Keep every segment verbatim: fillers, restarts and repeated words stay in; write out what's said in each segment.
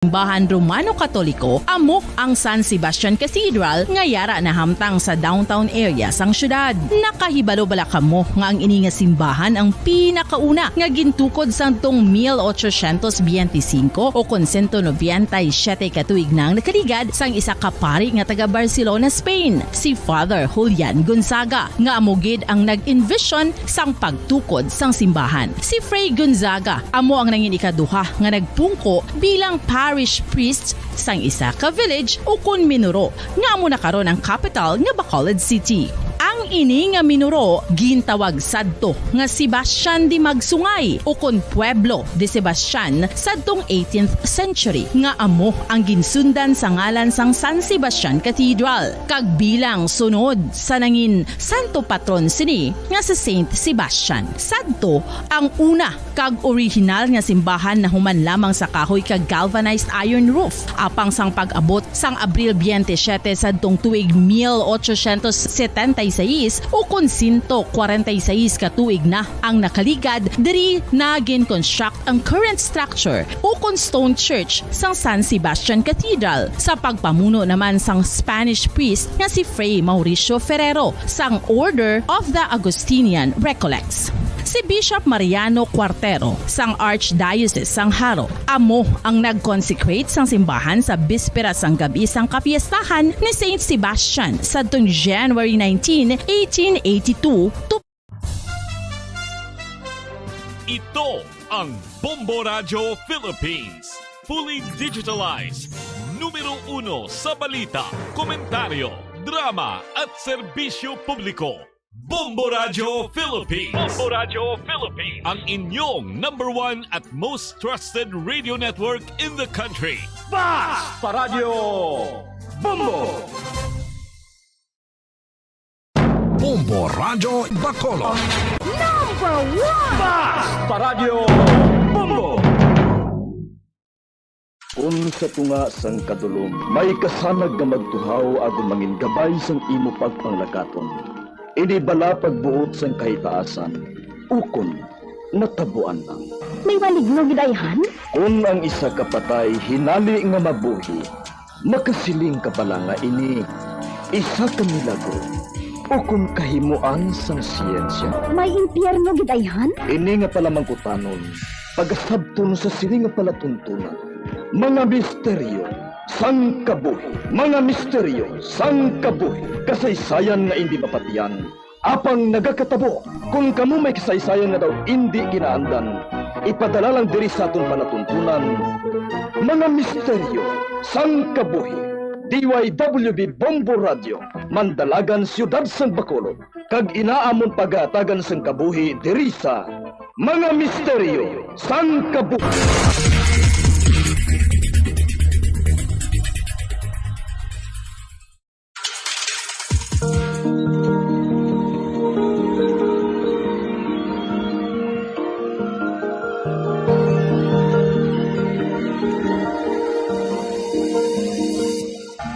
simbahan Romano Katoliko, amo ang San Sebastian Cathedral nga yara nahamtang sa downtown area sang syudad. Nakahibalo bala kamo nga ang ini nga simbahan ang pinakauna nga gintukod sadtong mil ochocientos biyente singko o kon sento nobenta y siyete ka tuig na ang nakaligad sang isa ka pari nga taga Barcelona, Spain, si Father Julian Gonzaga, nga amo gid ang nag-envision sang pagtukod sang simbahan. Si Fray Gonzaga amo ang nangin ikaduha nga nagpungko bilang parish priest sang isa ka village ukon minuro nga amo na karon ang kapital nga Bacolod City. Ang ini nga minuro gintawag sadto nga Sebastian de Magsungay ukon Pueblo de Sebastian sadtong eighteenth century, nga amo ang ginsundan sa ngalan sang San Sebastian Cathedral, kag bilang sunod sa nangin santo patron sini nga si Saint Sebastian. Sadto ang una kag orihinal nga simbahan nahuman lamang sa kahoy kag galvanized iron roof. Apang sang pag-abot sang Abril biyente siyete sadtong tuig mil ochocientos setenta y seis, ukon sento kwarenta y seis ka tuig na ang nakaligad, diri na gin-construct ang current structure ukon stone church sang San Sebastian Cathedral sa pagpamuno naman sang Spanish priest nga si Fray Mauricio Ferrero sang Order of the Augustinian Recollects. Si Bishop Mariano Cuartero sang Archdiocese sang Jaro amo ang nag-consecrate sang simbahan sa bispera sang gab-i sang kapiestahan ni Saint Sebastian sadtong January nineteen, eighteen eighty-two, to Ito ang Bombo Radyo Philippines. Fully digitalized. Numero uno sa balita, komentaryo, drama, at serbisyo publiko. Bombo Radyo Philippines. Bombo Radyo Philippines. Ang inyong number one at most trusted radio network in the country. Basta Radyo Bombo! Bombo Radyo Bacolod. Number one! Basta Radyo Bombo! Kon sa tunga sang kadulom may kasanag nga magtuhaw agod mangin gabay sang imo pagpanglakaton, ini bala pagbuot sang kahitaasan, ukon natabuan lang. May maligno gid ayhan? Kon ang isa ka patay hinali nga mabuhi, makasiling ka bala nga ini isa ka milagro ukon kahimoan sang siyensya? May impyerno gid ayhan? Ini nga palamangkutanon pagasabton sa sini nga palatuntunan. Mga misteryo sang kabuhi. Mga misteryo sang kabuhi. Kasaysayan nga indi mapatian. Apang nagakatabo, kon kamo may kasaysayan nga daw indi ginaandan, ipadala lang diri sa aton palatuntunan. Mga misteryo sang kabuhi. D Y W B Bombo Radio, Mandalagan, Siyudad sang Bacolod, kag inaamon pagahatagan sang kabuhi diri sa Mga Misteryo sang Kabuhi.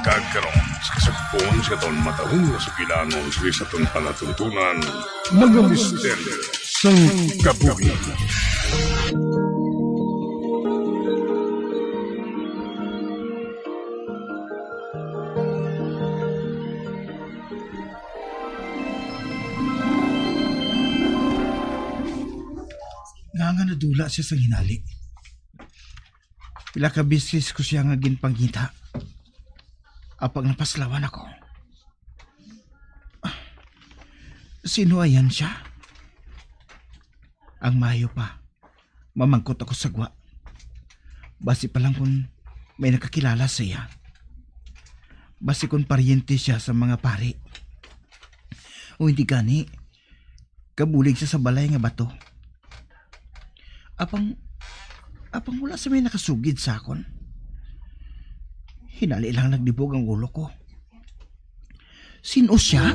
Kag karon, sa kasugpon sa aton matahong nga sugilanon sa aton palatuntunan, Mga Misteryo sang Kabuhi. Nga nga nadula siya sa hinali. Pila ka beses ko siya nga ginpangita. Apang napaslawan ako. Sino ayan siya? Ang maayo pa, mamangkot ako sa gwa. Basi pa lang kung may nakakilala sa iya. Basi kung paryente siya sa mga pari. O hindi gani, kabulig siya sa balay nga bato. Apang, apang wala sa may nakasugid sa akon. Hinali lang nagdibog ang ulo ko. Sino siya?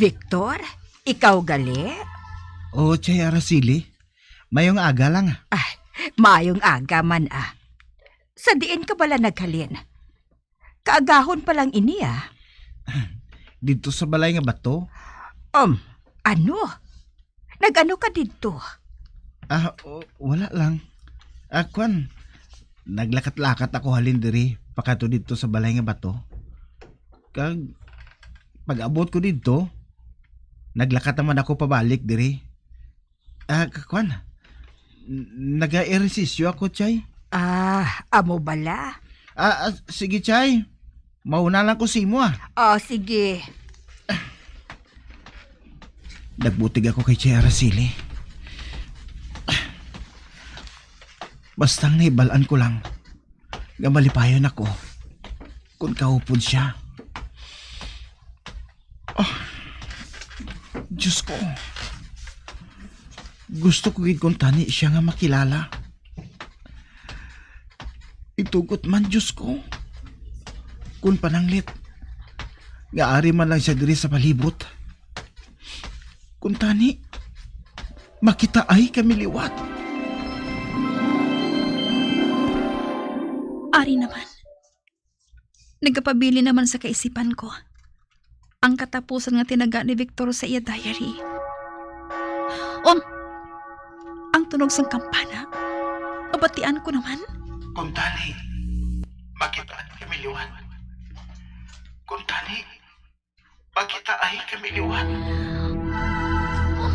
Victor, ikaw gali? Oo, Chay Araceli. Mayong aga lang. Ah, mayong aga man, ah. Sa diin ka bala naghalin? Kaagahon pa lang ini, ah. Didto sa balay nga bato? Um, ano? Nag-ano ka didto? Ah, o, wala lang. Ah, kwan, naglakat-lakat ako halin diri, pakadto didto sa balay nga bato. Kag pag-abot ko didto, naglakat naman ako pabalik diri. Ah, k-, kwan, n-, naga-ehersisyo ako, Chay. Ah, amo bala? Ah, ah, sige, Chay. Mauna lang ko sa imo, ah. Oh, sige. Nagbutig ako kay Chay Araceli. Basta ang nahibal-an ko lang nga malipayon ako kon kaupod siya. Ah, Diyos ko. Gusto ko gid kuntani siya nga makilala. Itugot man, Diyos ko. Kun pananglit, nga ari man lang siya diri sa palibot. Kuntani, makitaay kami liwat. Ari naman. Nagapabilin naman sa kaisipan ko ang katapusan nga tinaga ni Victor sa iya diary. Um, ang tunog sang kampana. Mabatian ko naman. Kuntani, makitaan kami liwat. Kuntani, makitaan kami liwat. Oh,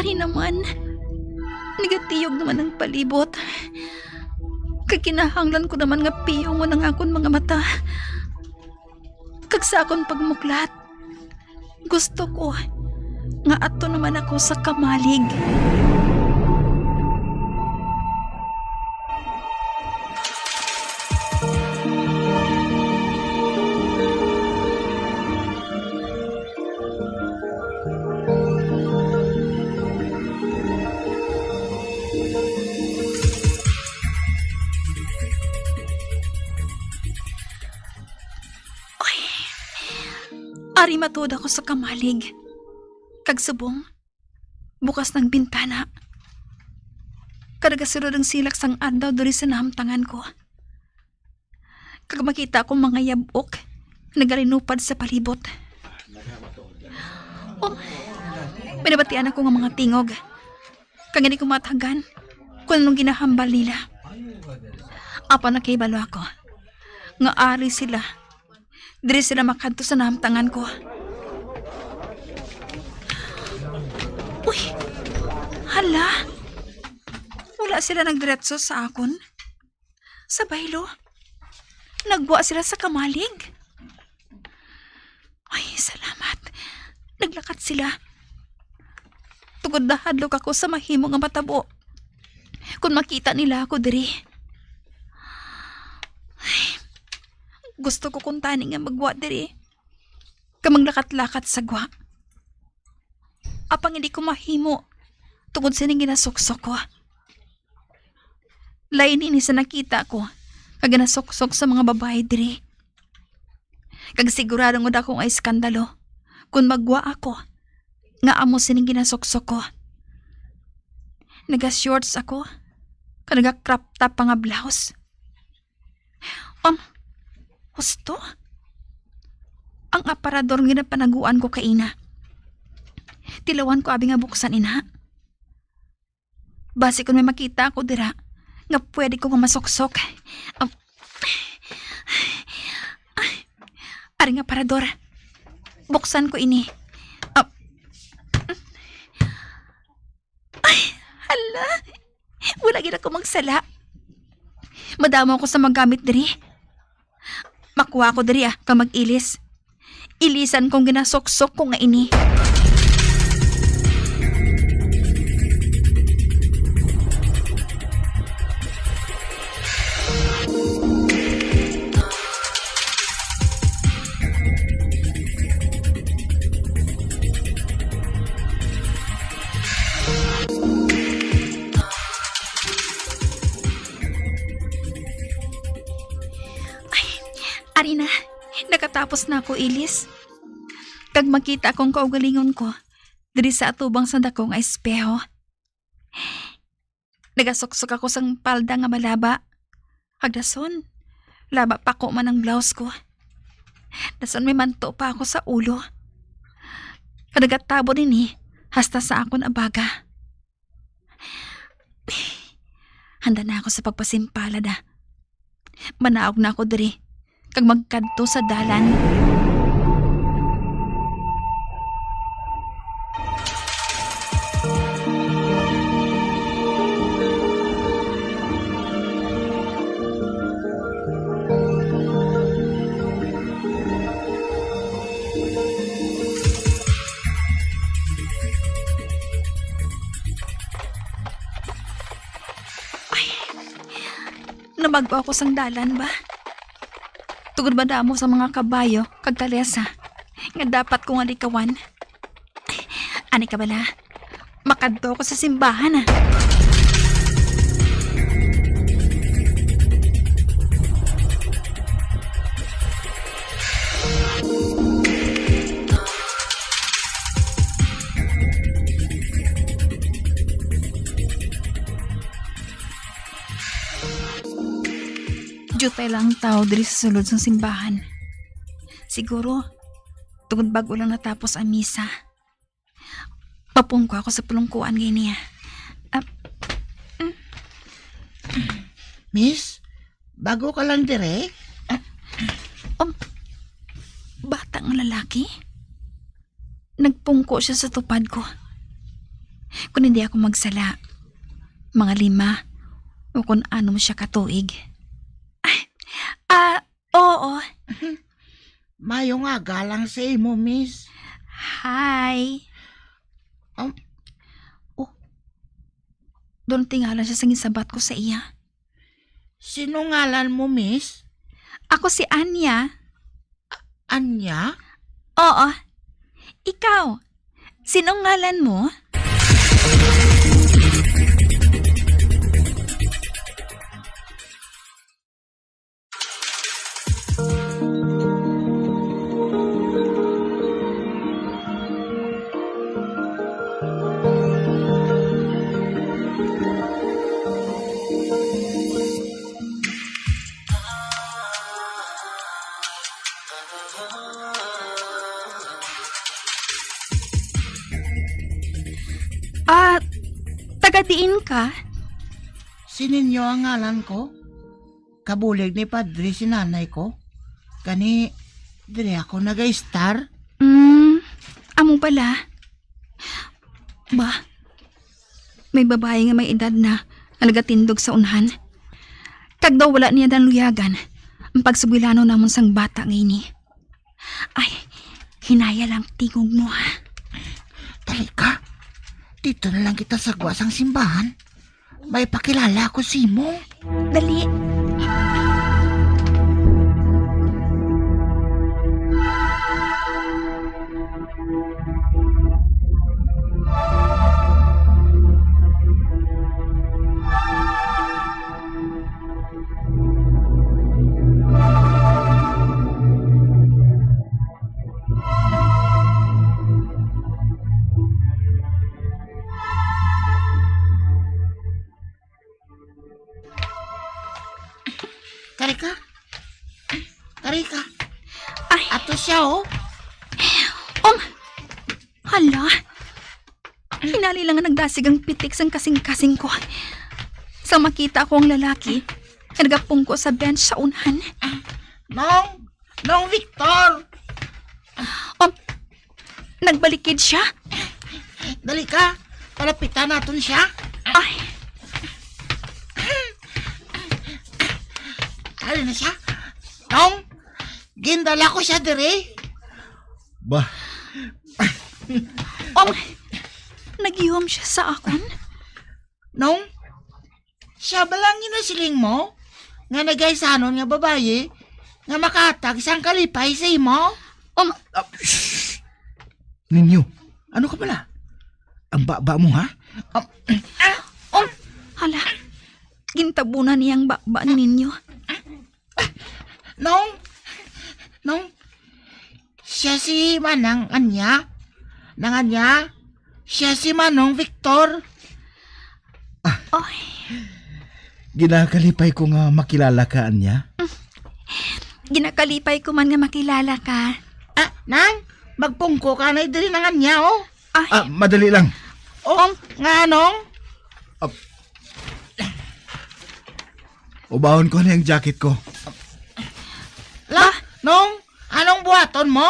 ari naman. Nagatiyog naman ang palibot. Kag kinahanglan ko naman nga piyongon ang akon mga mata. Kag sa akon pagmuklat, gusto ko nga ato naman ako sa kamalig. Oy, ari matuod ako sa kamalig. Kag subong, bukas ang bintana. Kag nagasulod ang silak sang adlaw diri sa nahamtangan ko. Kag makita ko mga yab-ok nagalinupad sa palibot. Oh, may nabatian ako nga mga tingog. Kag hindi ko matagan kung anong ginahambal nila. Apan nakahibalo ako nga ari sila. Diri sila makadto sa nahamtangan ko. Uy! Hala! Wala sila nagdiretso sa akon. Sa baylo, nagwa sila sa kamalig. Ay, salamat. Naglakat sila. Tungod nahadlok ako sa mahimo nga matabo. Kung makita nila ako diri. Ay, gusto ko kuntani nga magwa diri. Kag maglakat-lakat sa gwa. Apang hindi ko mahimo tungod sining ginasuksok ko. Lain ini sa nakita ko nga ginasuksok sa mga babayi diri. Kag sigurado nga dako nga iskandalo kon magwa ako nga amo sining ginasuksok ko. Naga-shorts ako, kag naga-crop top pa nga blouse. Um, husto? Ang aparador nga napanaguan ko kaina. Tilawan ko abi nga buksan ina. Basi kon may makita ako dira nga pwede ko nga masuksok. Um, ay, ari nga aparador. Buksan ko ini. Um, Ay, hala. Wala gid ako magsala. Madamo ako sa magamit diri. Makuha ako diri, ah, kag mag-ilis. Ilisan kong ginasuksok ko nga ini. Ay, ari na. Nakatapos na ako ilis. Kag makita akong kaugalingon ko diri sa atubang sa dako nga espeho. Nagasuksok ako sang palda nga malaba. Kag dason, laba pa ko man ang blouse ko. Dason may manto pa ako sa ulo. Kag nagatabon ini hasta sa akon abaga. Handa na ako sa pagpasimpalad, ah. Manaog na ako diri, kag magkadto sa dalan. Ay, namagwa ako sang dalan ba? Tungod madamo sa mga kabayo kag kalesa nga dapat ko nga likawan. Ani ka bala? Makadto ko sa simbahan, ah. Diutay lang ang tawo diri sa sulod sang simbahan. Siguro, tungod bag-o lang natapos ang misa. Papungko ako sa pulungkuan gayni, ah. Ah, mm. Miss, bago ka lang dire? Um, bata nga lalaki? Nagpungko siya sa tupad ko. Kung hindi ako magsala, mga lima o kung ano siya katuig. Ay, ah, oo. Mayo nga galang sa imo, miss. Hi. Um, Oh, doon tingala siya sa ginsabat ko sa iya. Sino ngalan mo, miss? Ako si Anya. Anya? Oo. Ikaw, sinong ngalan mo? Ah, taga diin ka? Si Ninyo ang ngalan ko. Kabulig ni Padre si nanay ko. Gani, diri ako nag-istar. Mm, amo bala. Ba, may babayi nga may edad na nga nagatindog sa unhan. Kag daw wala niya naluyagan ang pagsugilano namon sang bata nga ini. Ay, hinaya lang tingog mo, ha? Dali ka. Dito na lang kita sa gwa sang simbahan. May pakilala ako sa imo. Dali. Kari ka? Kari ka? Ay. Ato siya, oh. Um, hala. Hinali lang nga nagdasig ang pitik sang kasing-kasing ko. Sa makita ko ang lalaki nga nagapungko sa bench sa unhan. Nong! Nong Victor! Um, nagbalikid siya. Dali ka, palapitan naton siya. Ay. Dali na siya. Nong, gindala ko siya diri. Ba? Um, nagyuham siya sa akon. Nong, siya ba lang ginasiling mo nga nagaisanon nga babayi nga makahatag sang kalipay sa imo? Um, Ah, shh! Ninyo, ano ka pala? Ang baba mo, ha? Ah, um, hala, gintabunan niya ang baba ni Ninyo. Nong, Nong, Siya si Manang Anya? Nang Anya? Siya si Manong Victor? Oy. Ginakalipay ko nga makilala ka, Anya. Ginakalipay ko man nga makilala ka. Ah, Nang, magpungko ka na diri, Nang Anya, oh. Ay. Ah, madali lang. Oh, nga anong? Ah, ubahon ko na yung jacket ko. La, Nong, anong buhaton mo?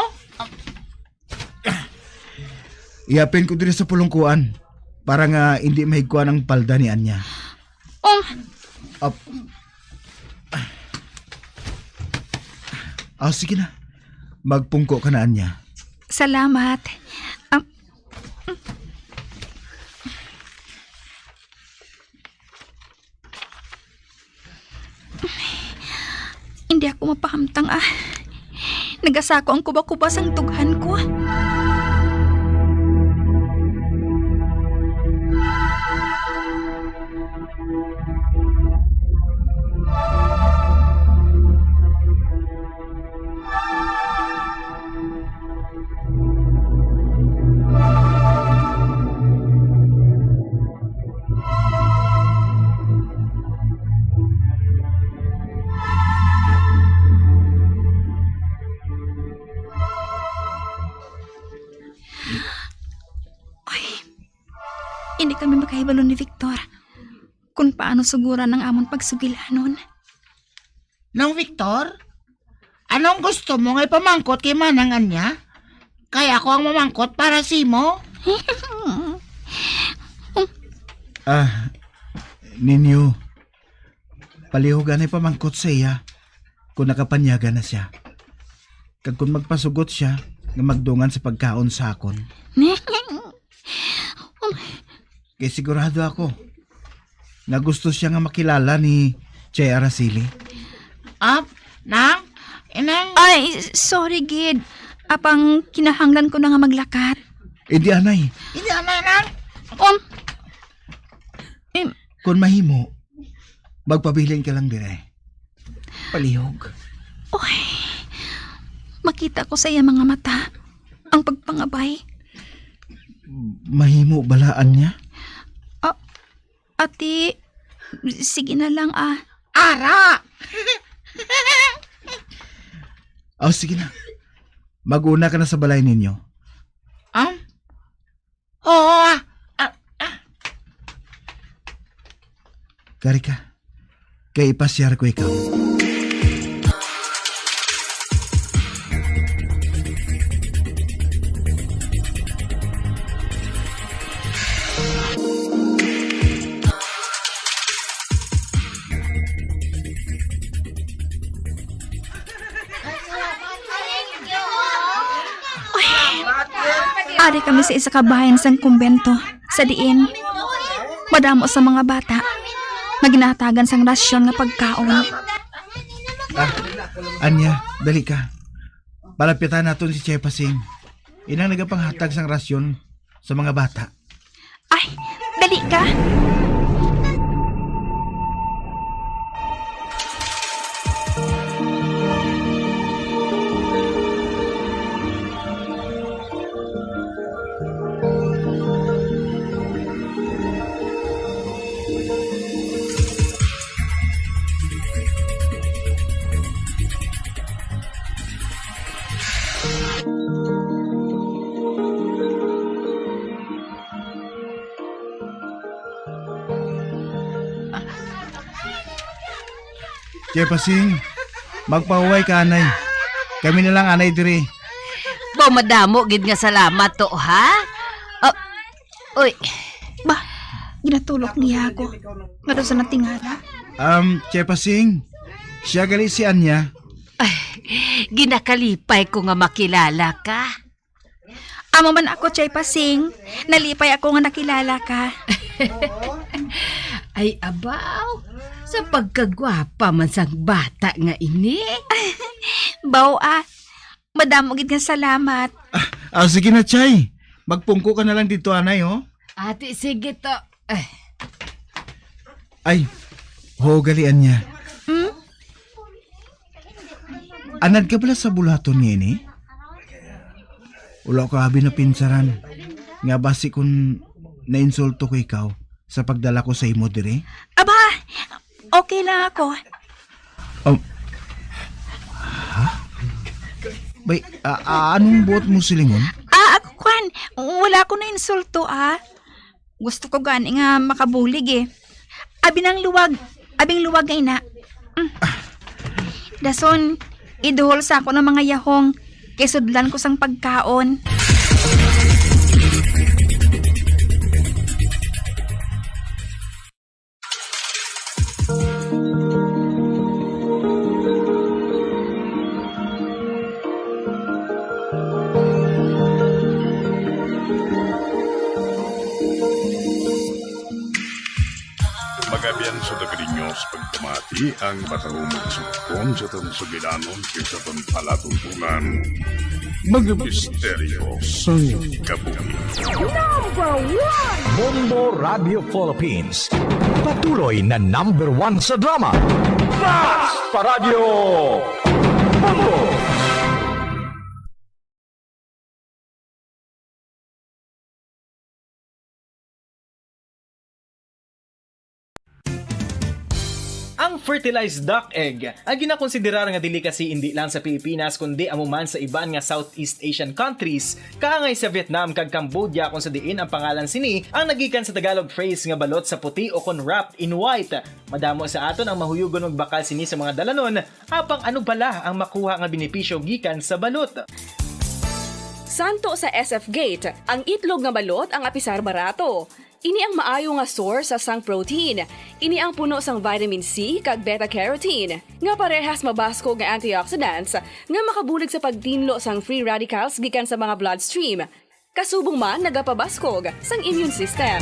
Iapin ko diri sa pulungkuan para nga hindi mahigkuan ang palda ni Anya. Um. Ap- Ah, sige na. Magpungko ka na, Anya. Salamat. Um, Hindi ako mapahamtang, ah. Nagasako ang kuba-kuba sang dughan ko. Ay, hindi kami makahibalo ni Victor kung paano suguran ang amon pagsugilanon. Nang Victor, anong gusto mo nga ipamangkot kay Manang Anya? Kay ako ang mamangkot para sa imo? Ah, ninyo, palihog anay pamangkot sa iya kung nakapanyaga na siya. Kag kung magpasugot siya nga magdungan sa pagkaon sa akon. Kay sigurado ako nga gusto siya nga makilala ni Chay Araceli. Ah, Nang, inang. Ay, sorry, gid. Apang kinahanglan ko na nga maglakat. Hindi, anay. Hindi, anay, Nang. Kon, Im- Kon mahimo, magpabilin ka lang dire. Palihog. Uy, makita ko sa iya mga mata ang pagpangabay. Mahimo balaan niya? Ah, ati, sige na lang, ah. Ara! Oh, sige na. Mag-una ka na sa balay ninyo. Um, Oo, ah, ah, ah. Kari ka, kay ipasyar ko ikaw. Uy! Ari kami sa isa ka bahin sang kumbento, sa diin madamo sa mga bata nga ginahatagan sang rasyon nga pagkaon. Ah, Anya, dali ka. Palapitan naton si Chepa Singh. Inang nagapanghatag sang rasyon sa mga bata. Ay, dali ka. Chepa Singh, magpahuway ka, anay. Kami na lang, anay, diri. Ba, madamo gid nga salamat to, ha? Ah, uy. Ba, ginatulok niya ako. Nga daw sa natingala. Um, Chepa Singh, siya gali si Anya. Ay, ginakalipay ko nga makilala ka. Amo man ako, Chay Pasing. Nalipay ako nga nakilala ka. Ay, abaw, sa pagkagwapa man sang bata nga ini. Baw, ah. Madamo gid nga salamat. Ah, ah, sige na, Chay. Magpungko ka na lang dito, anay, oh. Ati, sige to. Ay. Ay, ho, galian niya. Hmm? Anad ka bala sa bulaton nga ini? Wala ko abi napinsaran nga basi kun nainsulto ko ikaw sa pagdala ko sa imo diri. Aba, okay lang ako. Um, ha? Bay, a- a- anong buot mo silingon? Ah, ako, kwan. Wala ko na insulto, ah. Gusto ko gani nga makabulig, eh. Abi nang luwag, abing luwag nga ina. Mm. Dason, iduhol sa ako ng mga yahong kay sudlan ko sang pagkaon. Magabian sa Dagriños, pagpamati ang matahumog sugpon sa aton sugilanon kay sa aton palatuntunan. Mga misteryo sang kabuhi. Number one! Bombo Radio Philippines. Patuloy na number one sa drama. Mas Paradyo Bombo! Ang fertilized duck egg, ang ginakonsiderar nga delicacy indi lang sa Pilipinas, kundi amo man sa iban nga Southeast Asian countries, kaangay sa Vietnam kag Cambodia, kung sa diin ang pangalan sini ang nagikan sa Tagalog phrase nga balot sa puti o kon wrapped in white. Madamo sa aton ang mahuyugon magbakal sini sa mga dalanon, apang ano bala ang makuha nga benepisyo gikan sa balot? Santo sa S F Gate, ang itlog nga balot ang apisar barato. Ini ang maayo nga source sang protein. Ini ang puno sang vitamin C kag beta-carotene, nga parehas mabaskog nga antioxidants nga makabulig sa pagtinlo sang free radicals gikan sa mga bloodstream. Kasubong man nagapabaskog sang immune system.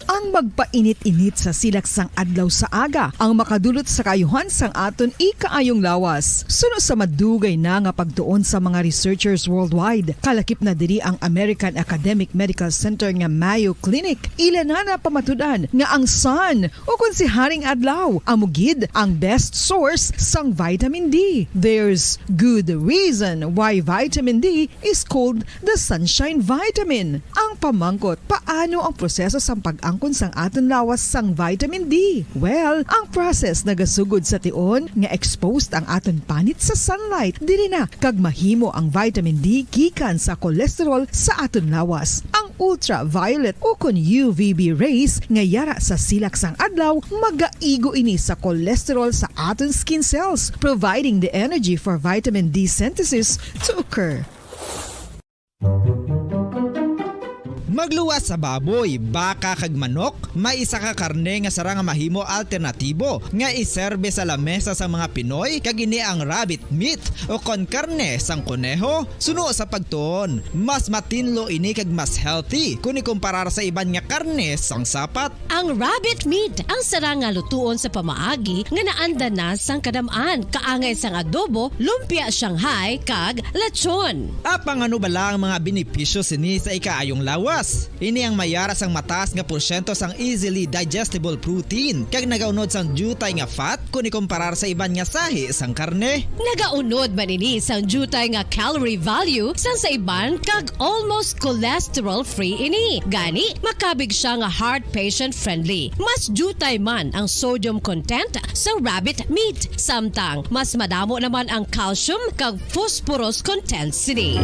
Ang magpainit-init sa silak sang adlaw sa aga ang makadulot sa kaayuhan sang aton ikaayong lawas. Suno sa madugay na nga pagtuon sa mga researchers worldwide, kalakip na diri ang American Academic Medical Center nga Mayo Clinic. Ila na napamatud-an nga ang sun, o kon si Haring Adlaw, amo gid ang best source sang vitamin D. There's good reason why vitamin D is called the sunshine vitamin. Ang pamangkot, paano ang proseso sang pag-angkon sang aton lawas sang vitamin D? Well, ang process nagasugod sa tion nga exposed ang aton panit sa sunlight, diri na kag mahimo ang vitamin D gikan sa cholesterol sa aton lawas. Ang ultraviolet o kon U V B rays nga yara sa silak sang adlaw magaigo ini sa cholesterol sa aton skin cells, providing the energy for vitamin D synthesis to occur. Magluwas sa baboy, baka kag manok, may isa ka karne nga sarang nga mahimo alternatibo nga iserbe sa lamesa sang mga Pinoy, kag ini ang rabbit meat o kon karne sang koneho. Suno sa pagtuon, mas matinlo ini kag mas healthy kon ikumparar sa iban nga karne sang sapat. Ang rabbit meat ang sarang nga lutuon sa pamaagi nga naanda na sang kadam-an, kaangay sang adobo, lumpia Shanghai, kag lechon. Apang ano bala ang mga benepisyo sini sa ikaayong lawas? Ini ang mayara sang mataas nga porsyento sang easily digestible protein kag nagaunod sang diutay nga fat kon ikumparar sa iban nga sahi sang karne. Nagaunod man ini sang diutay nga calorie value sang sa iban kag almost cholesterol-free ini. Gani, makabig sia nga heart patient-friendly. Mas diutay man ang sodium content sang rabbit meat, samtang mas madamo naman ang calcium kag phosphorus content sini.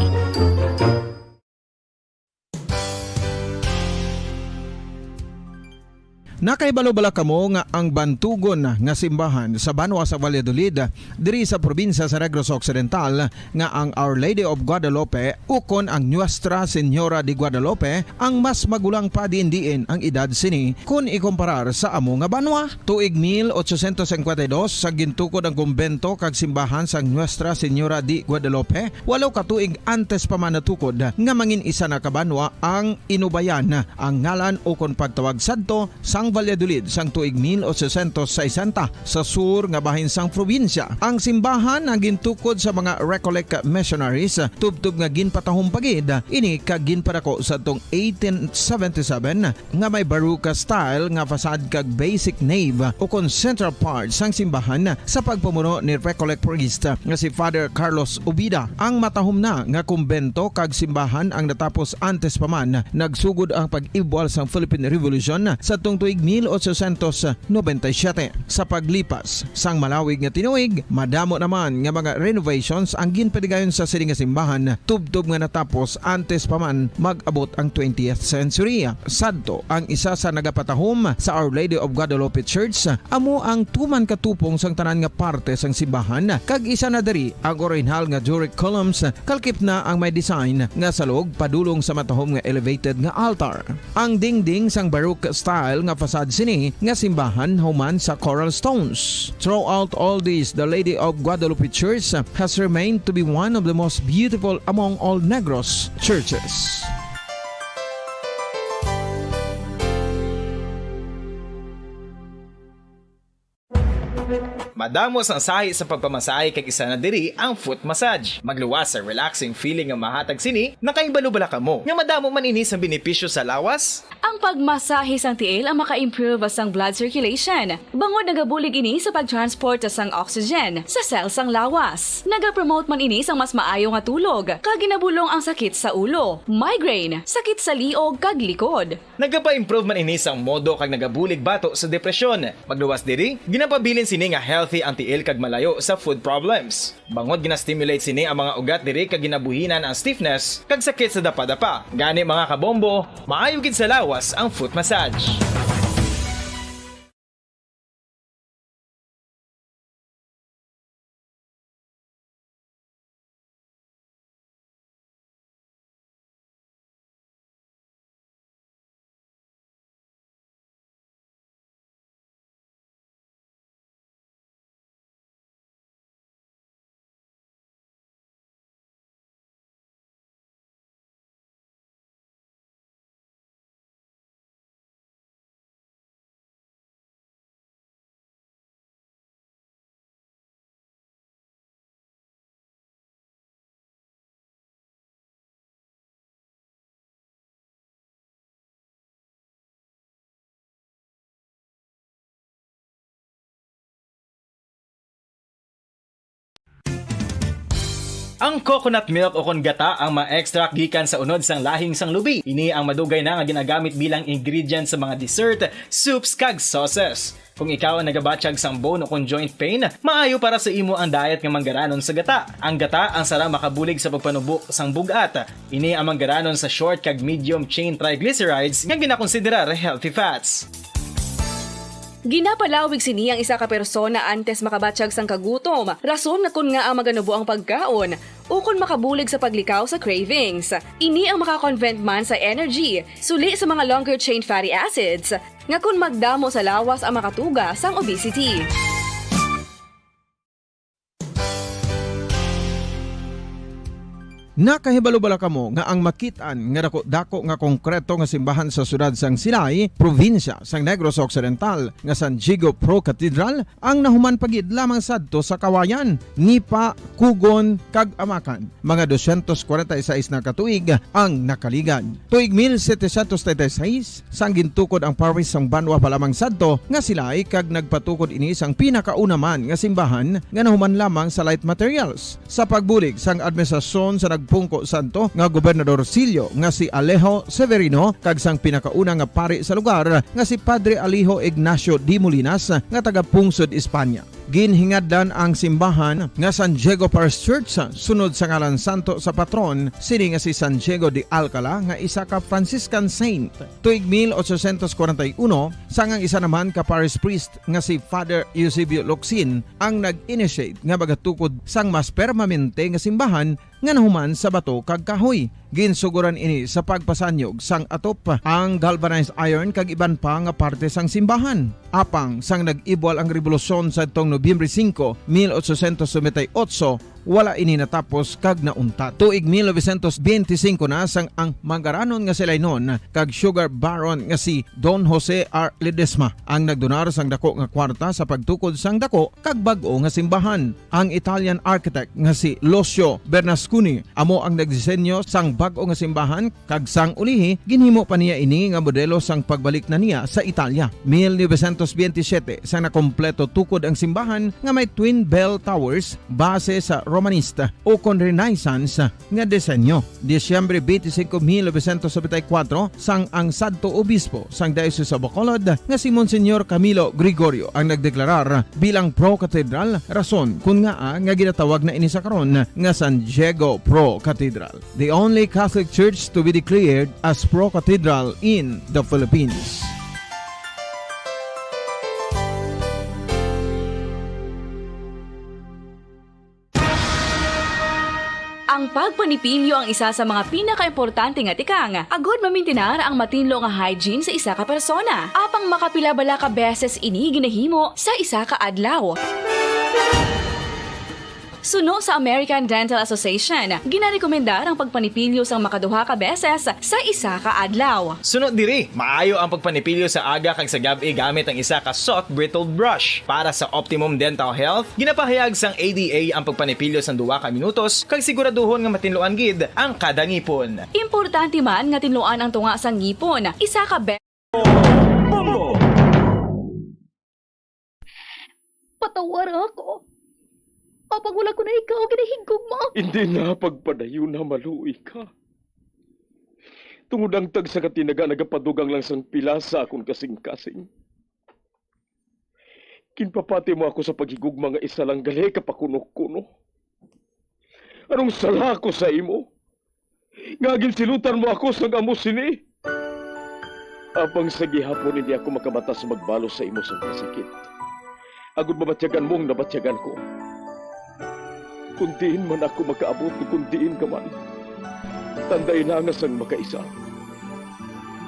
Nakahibalo bala kamo nga ang bantugon nga simbahan sa banwa sa Valladolid, diri sa probinsya sa Negros Occidental, nga ang Our Lady of Guadalupe ukon ang Nuestra Señora de Guadalupe ang mas magulang pa diin-diin ang edad sini kon ikumparar sa amo nga banwa? Tuig mil ochocientos cincuenta y dos sa gintukod ang kumbento kag simbahan sang Nuestra Señora de Guadalupe, walo ka tuig antes pa man natukod nga mangin isa na ka banwa ang Inubayan, ang ngalan ukon pagtawag sadto sang Valladolid sang tuig mil ochocientos sesenta sa sur nga bahin sang probinsya. Ang simbahan ang gintukod sa mga Recollect missionaries, tubtob nga ginpatahom pa gid ini kag ginpadako sa tong eighteen seventy-seven nga may Baroque style nga facade kag basic nave ukon central part sang simbahan sa pagpamuno ni Recollect priest nga si Father Carlos Ubida. Ang matahom na nga kumbento kag simbahan ang natapos antes pa man nagsugod ang pag-ibwal sang Philippine Revolution sadtong tuig mil ochocientos noventa y siete. Sa paglipas sang malawig nga tinuig, madamo naman nga mga renovations ang ginpadigayon sa sini nga simbahan, tubtob nga natapos antes pa man mag-abot ang twentieth century. Sadto, ang isa sa nagapatahom sa Our Lady of Guadalupe Church amo ang tuman ka tupong sang tanan nga parte sang simbahan, kag isa na diri ang orihinal nga Doric columns, kalkip na ang may design nga salog padulong sa matahom nga elevated nga altar. Ang dingding sang Baroque style nga facade sini nga simbahan human sa coral stones. Throughout all this, the Lady of Guadalupe Church has remained to be one of the most beautiful among all Negros churches. Madamo sang sahi sa pagpamasahe kag isa na diri ang foot massage. Magluwas sa relaxing feeling nga mahatag sini, nakahibalo bala kamo nga madamo man ini sang benepisyo sa lawas? Ang pagmasahe sang tiil ang maka-improve sang blood circulation, bangod nagabulig ini sa pag-transport sang oxygen sa cell sang lawas. Nagapromote man ini sang mas maayo nga tulog, kag ginabulong ang sakit sa ulo, migraine, sakit sa liog, kag likod. Nagapa-improve man ini sang modo kag nagabulig bato sa depresyon. Magluwas diri, ginapabilin sini nga healthy ang tiil kag malayo sa foot problems. Bangod gina-stimulate sini ang mga ugat diri kag ginabuhinan ang stiffness kag sakit sa dapadapa. Gani, mga kabombo, maayo gid sa lawas ang foot massage. Ang coconut milk ukon gata ang ma-extract gikan sa unod sang lahing sang lubi. Ini ang madugay na nga ginagamit bilang ingredient sa mga dessert, soups, kag sauces. Kung ikaw ang nagabatyag sang bone ukon joint pain, maayo para sa imo ang diet nga manggaranon sa gata. Ang gata ang sarang makabulig sa pagpanubo sang bug-at. Ini ang manggaranon sa short kag medium chain triglycerides nga ginakonsiderar healthy fats. Ginapalawig sini ang isa ka persona antes makabatyag sang kagutom, rason nga kon ngaa maganubo ang pagkaon, ukon makabulig sa paglikaw sa cravings. Ini ang makakonvert man sa energy, suli sa mga longer chain fatty acids, nga kon magdamo sa lawas ang makatuga sang obesity. Nakahibalo bala kamo nga ang makit-an nga daku-daku nga konkreto nga simbahan sa siyudad sang Silay, probinsya sang Negros Occidental, nga San Diego Pro Cathedral, ang nahuman pa gid lamang sadto sa Kawayan, Nipa, Kugon, kag Amakan? Mga dosyentos kwarenta y seis na ka tuig ang nakaligad. Tuig mil setecientos treinta y seis, sang gintukod ang parish sang banwa pa lamang sadto nga Silay, kag nagpatukod ini sang pinakauna man nga simbahan nga nahuman lamang sa light materials. Sa pagbulig sang administrasyon sa nagpungko sadto nga Gobernador Silio nga si Alejo Severino kag sang pinakauna nga pari sa lugar nga si Padre Alejo Ignacio de Molinas nga taga-pungsod Espanya. Ginhingadlan ang simbahan nga San Diego Parish Church sunod sa ngalan santo sa patron sini nga si San Diego de Alcala nga isa ka Franciscan saint. Tuig mil ochocientos kwarenta y uno, sang ang isa naman ka parish priest nga si Father Eusebio Locsin ang nag-initiate nga magatukod sang mas permanente nga simbahan nga nahuman sa bato kag kahoy. Ginsuguran ini sa pagpasanyog sang atop, ang galvanized iron kag iban pa nga parte sang simbahan. Apang sang nag-ibwal ang rebolusyon sadtong Nobyembre singko, mil ochocientos noventa y ocho, wala ini natapos kag nauntat. Tuig mil novecientos benti singko na sang ang mangaranon nga si Lainon kag sugar baron nga si Don Jose R. Ledesma ang nagdonar sang dako nga kwarta sa pagtukod sang dako kag bag-o nga simbahan. Ang Italian architect nga si Lucio Bernasconi amo ang nagdisenyo sang bag-o nga simbahan, kag sang ulihi, ginhimo pa niya ini nga modelo sang pagbalik na niya sa Italia. Mil novecientos benti siyete, sa nakompleto tukod ang simbahan nga may twin bell towers base sa Romanista o kon Renaissance nga disenyo. Disyembre twenty-five, mil novecientos setenta y cuatro, sang ang sadto obispo sang Diocese of Bacolod nga si Monsignor Camilo Gregorio ang nagdeklarar bilang pro-cathedral, rason kun ngaa nga ginatawag na ini sa karon nga San Diego Pro Cathedral, the only Catholic church to be declared as pro-cathedral in the Philippines. Ang pagpanipilyo ang isa sa mga pinakaimportante nga tikang agod mamintinar ang matinlo nga hygiene sa isa ka persona. Apang makapila bala ka beses ini ginahimo sa isa ka adlaw? Suno sa American Dental Association, ginarekomendar ang pagpanipilyo sang makaduha ka beses sa isa ka adlaw. Suno diri, maayo ang pagpanipilyo sa aga kag sa gab-i gamit ang isa ka soft bristled brush. Para sa optimum dental health, ginapahayag sang A D A ang pagpanipilyo sang duha ka minutos kag siguraduhon nga matinluan gid ang kada ngipon. Importante man nga tinluan ang tunga sang ngipon isa ka be- Patawara ako. Apang wala ko na ikaw ginahigugma. Hindi na pagpadayon na maluoy ka. Tungod ang tagsa ka tinaga nagapadugang lang sang pila sa akon kasing-kasing. Ginpapati mo ako sa paghigugma nga isa lang gali ka pakuno-kuno. Anong sala ko sa imo? Nga ginsilutan mo ako sang amo sini? Apang sa gihapon hindi ako makabatas magbalos sa imo sang kasakit. Agod mabatyagan mo ang nabatyagan ko. Kung diin man ako makaabot, kung diin ka man, tanday na nga sang makaisa.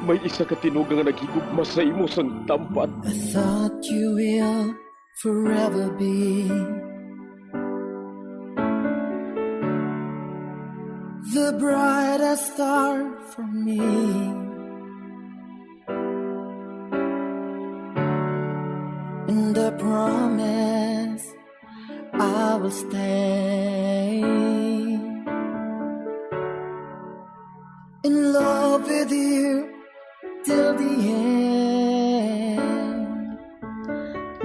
May isa ka tinuga nga naghigugma sa imo sang tampat. I thought you will forever be the brightest star for me. And I promise I will stay in love with you till the end.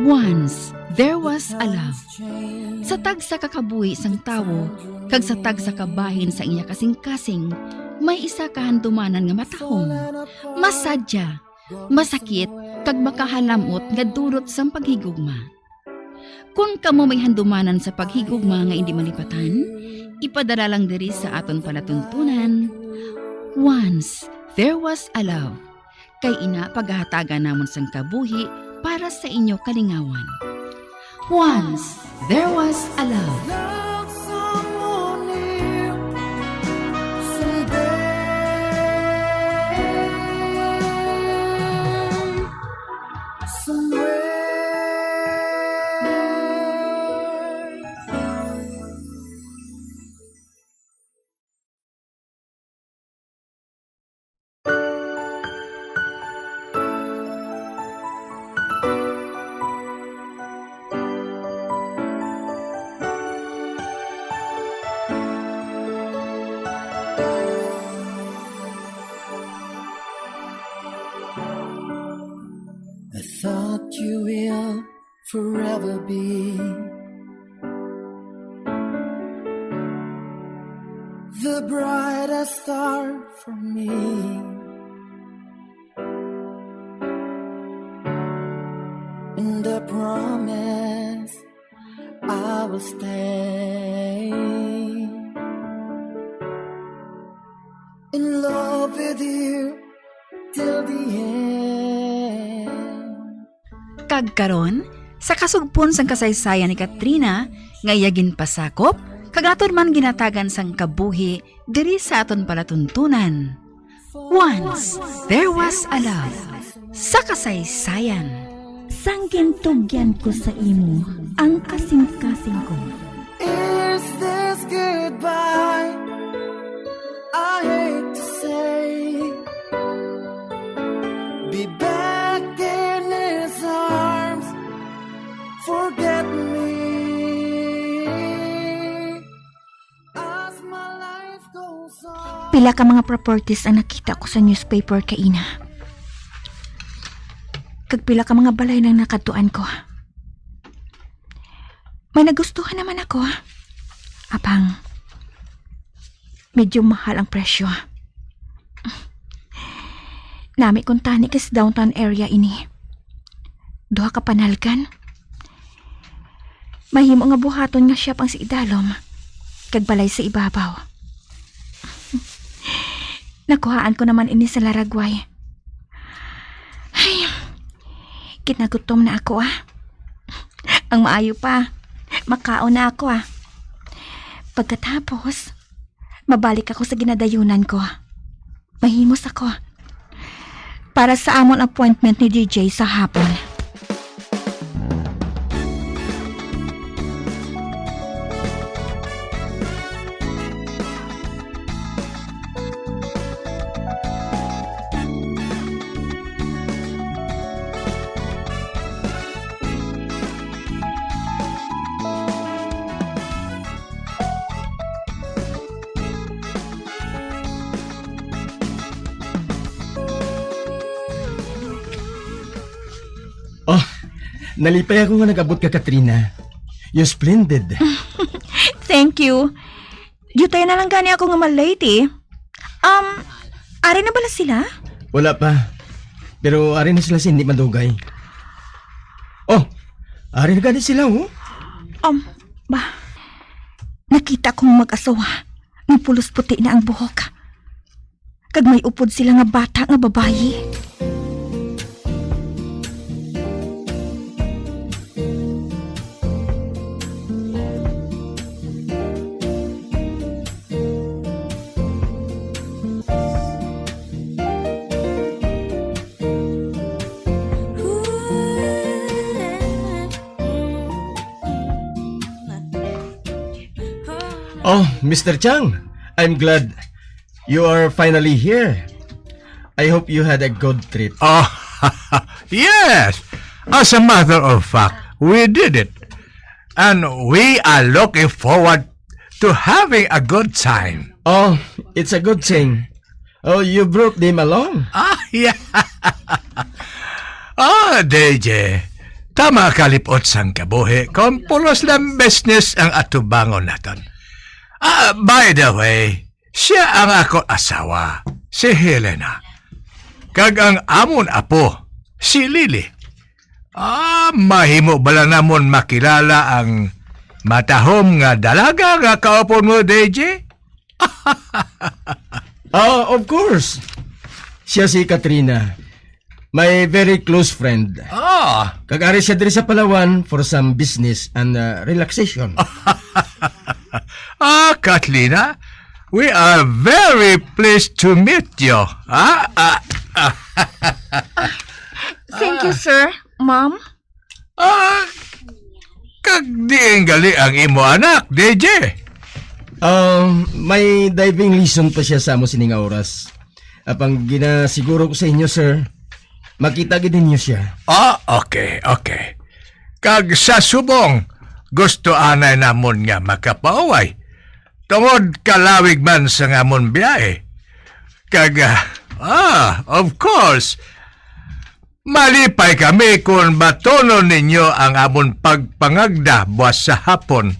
Once there was a love. Sa tagsa ka kabuhi sang tawo kag sa tagsa ka bahin sang iya kasing-kasing, may isa ka handumanan nga matahom, masadya, masakit, kag makahalam-ot nga dulot sang paghigugma. Kon kamo may handumanan sa paghigugma nga indi malipatan, ipadala lang diri sa aton palatuntunan. Once there was a love. Kay ina, pagahatagan namon sang kabuhi para sa inyo kalingawan. Once there was a love. Love someone new someday, somewhere. I thought you will forever be the brightest star for me. And I promise I will stay in love with you till the end. Kag karon, sa kasugpon sang kasaysayan ni Katrina, nga iya ginpasakop, kag aton man ginatagan sang kabuhi diri sa aton palatuntunan. Once there was a love sa kasaysayan. Sang gintugyan ko sa imo ang kasing-kasing ko. Is this Goodbye. I hate to say, be back in his arms. Forget me as my life goes on. Pila ka mga properties ang nakita ko sa newspaper kaina. Kag pila ka mga balay nang nakadtuan ko. May nagustuhan naman ako. Apang, medyo mahal ang presyo. Nami kuntani kay sa downtown area ini. Duha ka panalgan. Mahimo nga buhaton nga shop ang sa idalom, kag balay sa ibabaw. Nakuhaan ko naman ini sa laragway. Ay, kinagutom na ako, ah. Ang maayo pa, makaon na ako, ah. Pagkatapos, mabalik ako sa ginadayunan ko. Mahimos ako para sa amon appointment ni D J sa hapon. Oh, nalipay ako nga nag-abot ka, Katrina. You're splendid. Thank you. Diutay na lang gani ako nga ma-late, eh. Um, ari na bala sila? Wala pa. Pero ari na sila sa hindi madugay. Oh, ari na gani sila, oh. Um, ba, nakita kong mag-asawa. Ang pulos puti na ang buhok. Kag may upod sila nga bata nga babayi. Oh, Mister Chang, I'm glad you are finally here. I hope you had a good trip. Oh, yes. As a matter of fact, we did it. And we are looking forward to having a good time. Oh, it's a good thing. Oh, you brought them along? Ah, yeah. Oh, D J, tama ka lipot sang kabuhi kung pulos lang business ang atubangon naton. Ah, by the way, siya ang akon asawa, si Helena. Kag ang amon apo, si Lily. Ah, mahimo bala namon makilala ang matahom nga dalaga nga kaupod mo, D J? Ah, of course. Siya si Katrina, my very close friend. Ah. Kag ari siya diri sa Palawan for some business and, uh, relaxation. Ah, Katrina, we are very pleased to meet you. Ah, ah, ah. Thank you, sir. Ma'am? Ah, kag diin gali ang imo anak, D J? Um, may diving lesson pa siya sa amo sini nga oras. Apang ginasiguro ko sa inyo, sir, makita gid ninyo siya. Ah, okay, okay. Kag sa subong, gusto anay namon nga makapahuway. Tungod kalawig man sa amon biyahe. Kag, ah, ah, of course, malipay kami kon batunon ninyo ang amon pagpangagda buwas sa hapon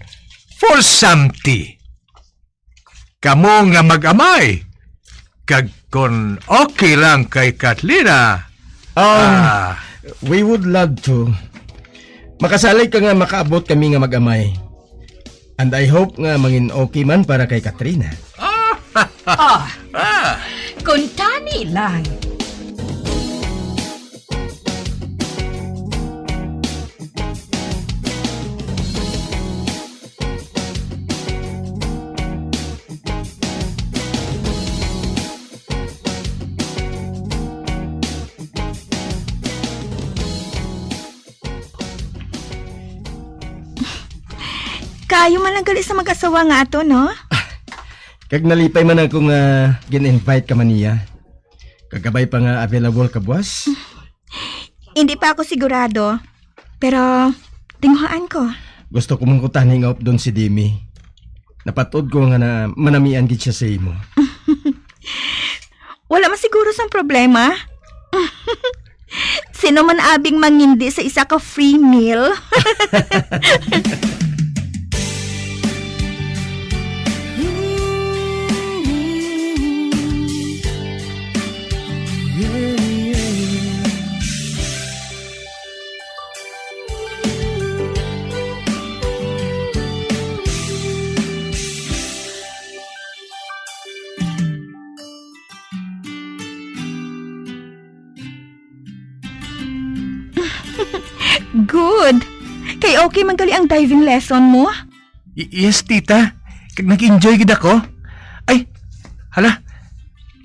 for some tea. Kamo nga mag-amay, kag kon okay lang kay Katrina, Um, ah, we would love to. Makasalig ka nga makaabot kami nga mag-amay. And I hope nga mangin okay man para kay Katrina. Ah, ah, kuntani lang. Ayo man lang gali sa mag-asawa nga ato, no? Kag nalipay man ako nga gin-invite ka man niya. Kag kabay pa nga available ka buwas. Hindi pa ako sigurado, pero tinguhaan ko. Gusto ko man kuntani nga updon si Demi. Napatod ko nga na manamian gid siya sa imo. Wala man siguro sang problema. Sino man abing mangindi sa isa ka free meal? Good. Kay okay man gali ang diving lesson mo. Y-, yes, tita. Kag nag-enjoy gid ako. Ay, hala.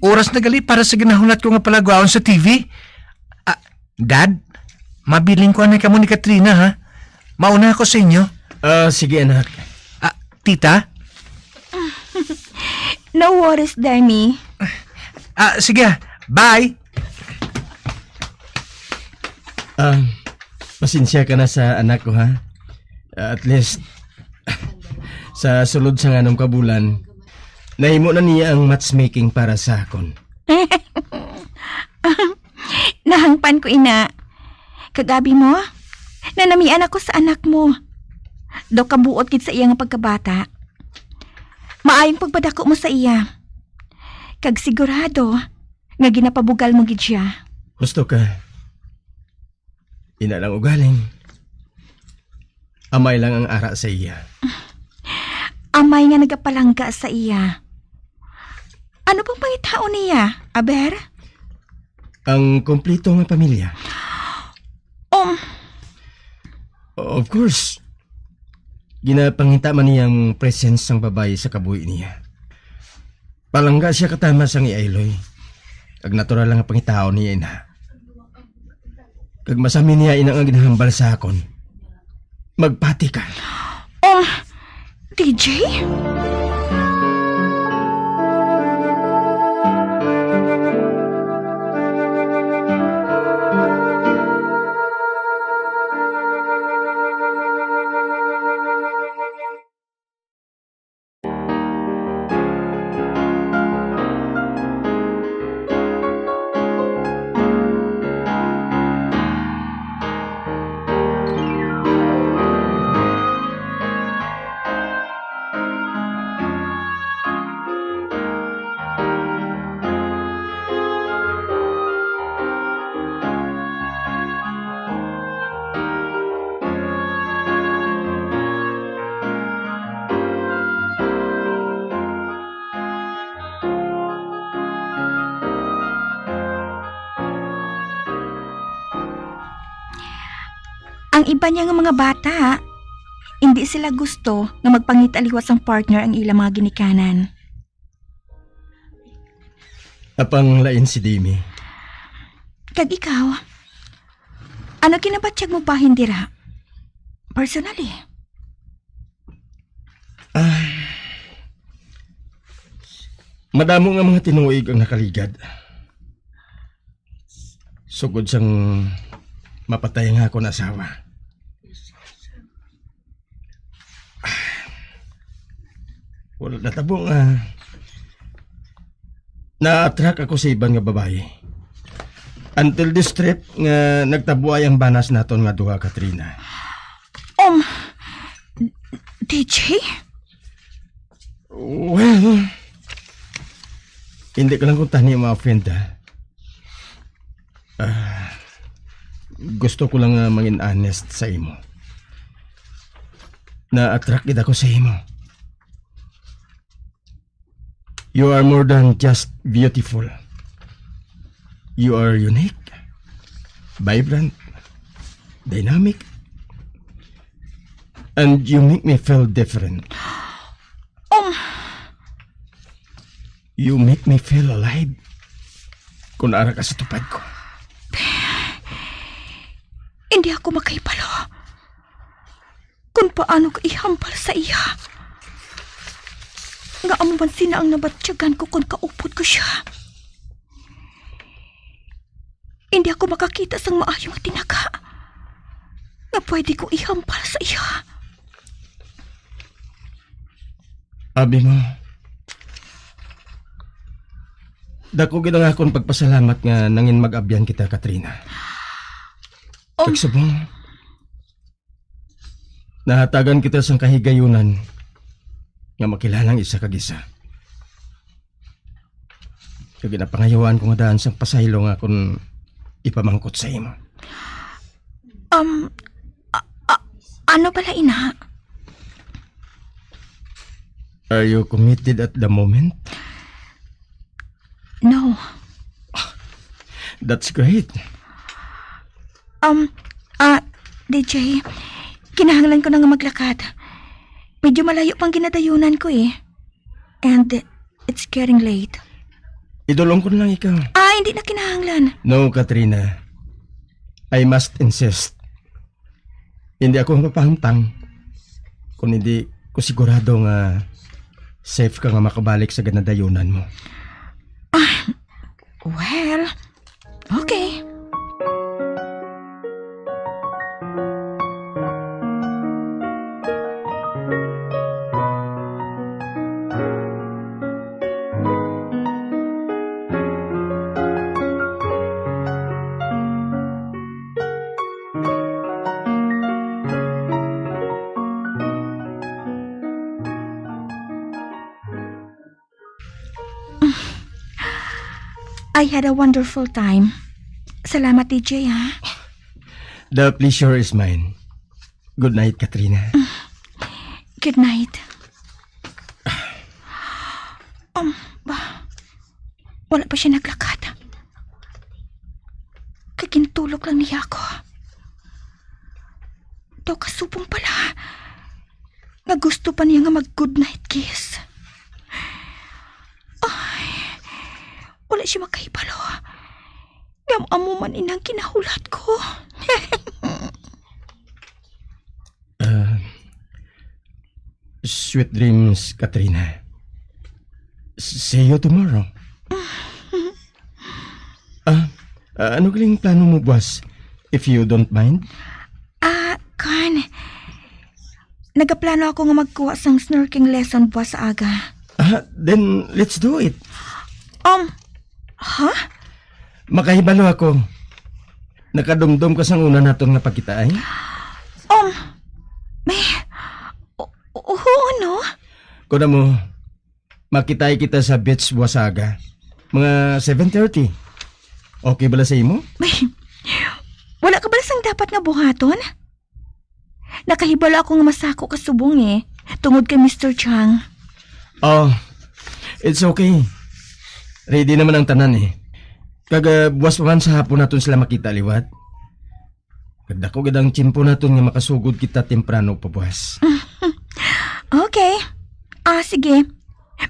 Oras na gali para sa ginahulat ko nga palagwaon sa T V. Ah, Dad, mabilin ko anay kamo ni Katrina, ha? Mauna ako sa inyo. Ah, sige, anak. Ah, tita? No worries, Danny. Ah, sige, ah. Bye. Ah, pasensya ka na sa anak ko, ha? Ah, at least, sa sulod sa nganom ka bulan, nahimo na niya ang matchmaking para sa akon. Nahangpan ko ina. Kag abi mo, nanamian ako sa anak mo. Daw kabuot gid sa iya nga pagkabata. Maayong pagpadako mo sa iya. Kag sigurado nga ginapabugal mo gid siya. Gusto ka? Ina lang ugaling. Amay lang ang ara sa iya. Amay nga nagapalangga sa iya. Ano bang pangitaon niya, aber? Ang kompleto nga pamilya. Um. Of course. Ginapangita man niya ang presence sang babayi sa kabuhi niya. Palangga siya katama sang iayloy. Kag natural lang nga pangitaon niya ina. Kag masami niya ina nga ginahambal sa akon. Magpati ka. Oh, D J? Ang iban niya nga mga bata, hindi sila gusto nga magpangita liwat sang partner ang ilang mga ginikanan. Apang lain si Demi. Kag ikaw, ano ginabatyag mo bahin dira? Personally? Ah, madamo nga mga tinuig ang nakaligad. Sugod sang mapatay nga akon asawa. Wala natabo nga na-attract ako sa iban nga babayi. Until this trip nga nagtabuay ang banas naton nga duha, Katrina. Um, D J? Well, hindi ka lang kuntani ma-offend, ha? Ah, gusto ko lang nga mangin honest sa imo. Na-attract gid ako sa imo. You are more than just beautiful. You are unique, vibrant, dynamic, and you make me feel different. Um, You make me feel alive. Kung ara ka sa tupad ko. Hindi ako makahibalo. Kon paano ko ihambal sa iya nga amo man sina ang nabatyagan ko kon kaupod ko siya. Hindi ako makakita sang maayo nga tinaga nga pwede ko ihambal sa iya. Abi mo, dako gid ang akon pagpasalamat nga nangin mag-abyan kita, Katrina. Um, Kag subong, nahatagan kita sang kahigayunan nga makilala ang isa kag isa. Kag ginapangayuan ko nga daan sang pasaylo nga akon ipamangkot sa imo. Um, a- a- ano bala ina? Are you committed at the moment? No. That's great. Um, ah, D J, kinahanglan ko na nga maglakad. Medyo malayo pang ginadayunan ko eh. And it's getting late. Idulong ko na lang ikaw. Ah, hindi na kinahanglan. No, Katrina. I must insist. Hindi ako mapahamtang kung hindi ko sigurado nga safe ka nga makabalik sa ginadayunan mo. Ah, well, okay. I had a wonderful time. Salamat, D J, ha? The pleasure is mine. Good night, Katrina. Good night. Um, ba, wala pa siya naglakad. Kagintulog lang niya ako. Daw kasubong pala nga gusto pa niya nga mag-good night kiss. Ay, wala siya makahibalo. Ngam amo man inang kinahulat ko. Ah, sweet dreams, Katrina. S- see you tomorrow. Ah, ah, ano galing plano mo buwas, if you don't mind? Ah, kan. Nagaplano ako nga magkuha sang snorkeling lesson buwas sa aga. Ah, then let's do it. Um, ha? Makahibalo ako. Nakadumdom ka sang una naton nga pagkita, ay? Um, may, o- o- oo, no? Kuna mo, makitay kita sa beach buwas sa aga. Mga seven thirty. Okay bala sa imo? May, wala ka bala sang dapat nga buhaton? Nakahibalo ako nga masako ka subong eh, tungod kay Mister Chang. Oh, it's okay. Ready naman ang tanan eh. Kag, ah, buwas pa man sa hapon naton sila makita liwat. Kag dako gid ang tiyempo naton nga makasugod kita temprano pa buwas. Okay. Ah, sige.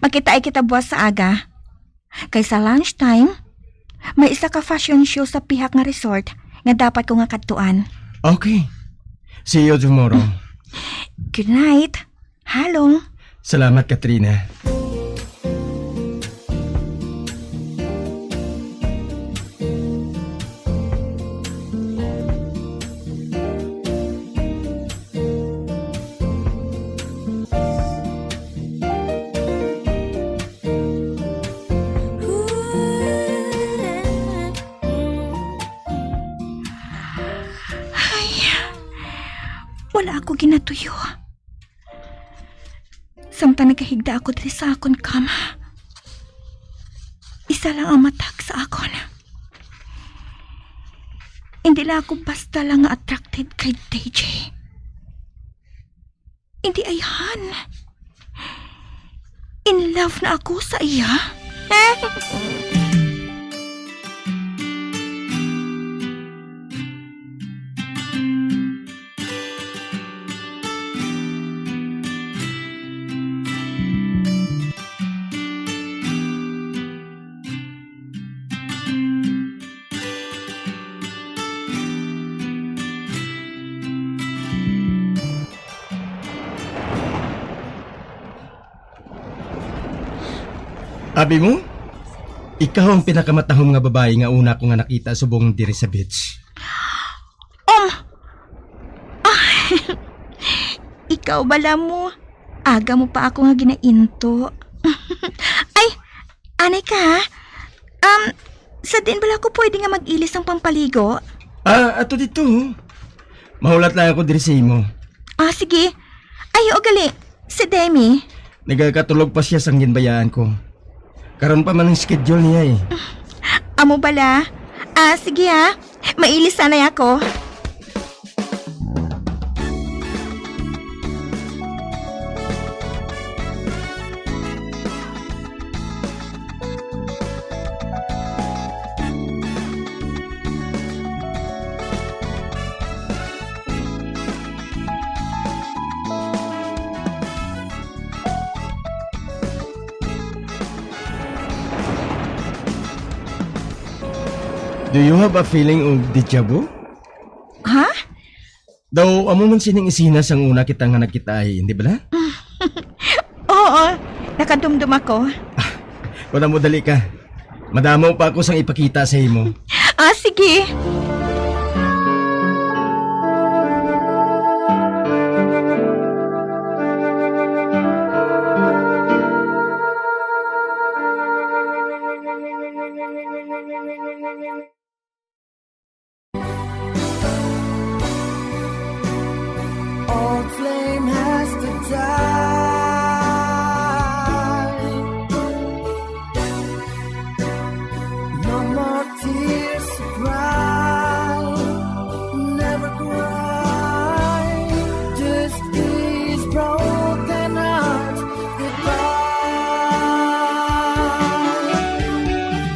Makitaay kita buwas sa aga. Kay sa lunchtime, may isa ka fashion show sa pihak nga resort nga dapat ko nga kadtuan. Okay. See you tomorrow. Good night. Halong. Salamat, Katrina. Ay, wala ako ginatuyo. Samtang nagahigda ako diri sa akon kama, isa lang ang matag sa akon. Hindi lang ako basta lang nga attracted kay D J. Hindi ayhan. In love na ako sa iya. Abi mo? Ikaw ang pinakamatahom nga babayi nga una ko nga nakita subong diri sa beach. Um, ah, ikaw bala mo? Aga mo pa ako nga ginainto. Ay, anay ka, ha? Um, sa diin bala ako pwede nga mag-ilis sang pampaligo? Ah, ato dito. Mahulat lang ako diri sa imo. Ah, sige. Ay, o gali. Si Demi. Nagakatulog pa siya sang ginbayaan ko. Karon pa man ang schedule niya eh. Amo bala? Ah, sige ha. Mailis sanay ako. Do you have a feeling of deja vu? Ha? Daw, amo man sining isina sang una kita nga nagkita, ay, hindi bala? Oo, nakadumdum ako. Wala mo, dali ka. Madamo pa ako sang ipakita sa imo. Ah, sige. Old flame has to die. No more tears to cry. Never cry. Just these broken hearts. Goodbye.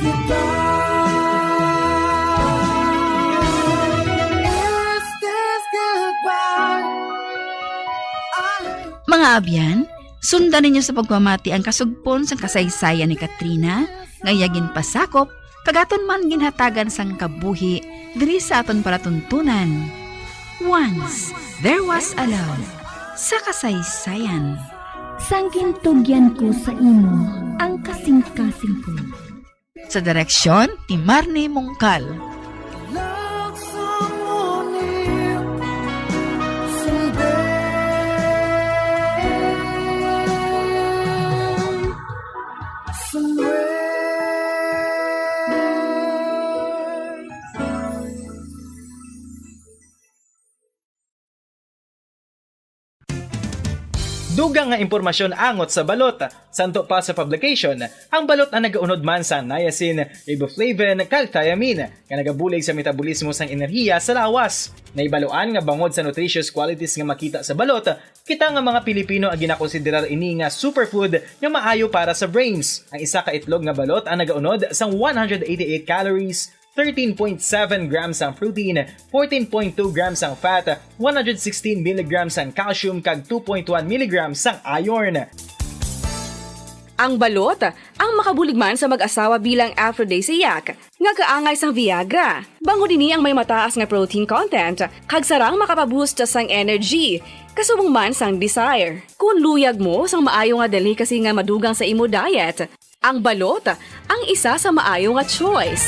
Goodbye. Is this goodbye? Mga abyan, sundan ninyo sa pagpamati ang kasugpon sang kasaysayan ni Katrina, nga iya ginpasakop kag aton man ginhatagan sang kabuhi diri sa aton palatuntunan. Once, there was a love sa kasaysayan. Sang gintugyan ko sa imo ang kasing-kasing ko. Sa direksyon ni Marnie Mongkal. Love someone new someday. Somewhere. Dugang nga impormasyon angot sa balot. Santo pa sa publication, ang balot ang nagaunod man sa niacin, riboflavin, kag thiamine, nga nagabulig sa metabolismo sang enerhiya sa lawas. Nahibaluan nga bangod sa nutritious qualities nga makita sa balot, kita nga mga Pilipino ang ginakonsiderar ini nga superfood nga maayo para sa brains. Ang isa ka itlog nga balot ang nagaunod sang one hundred eighty-eight calories, thirteen point seven grams ang protein, fourteen point two grams ang fat, one hundred sixteen milligrams ang calcium, kag two point one milligrams ang iron. Ang balot ang makabulig man sa mag-asawa bilang aphrodisiac, nga kaangay sang Viagra. Bangod ini ang may mataas nga protein content, kag sarang makapaboost sang energy, kasubong man sang desire. Kung luyag mo sang maayo nga delicacy nga madugang sa imo diet, ang balot ang isa sa maayo nga choice.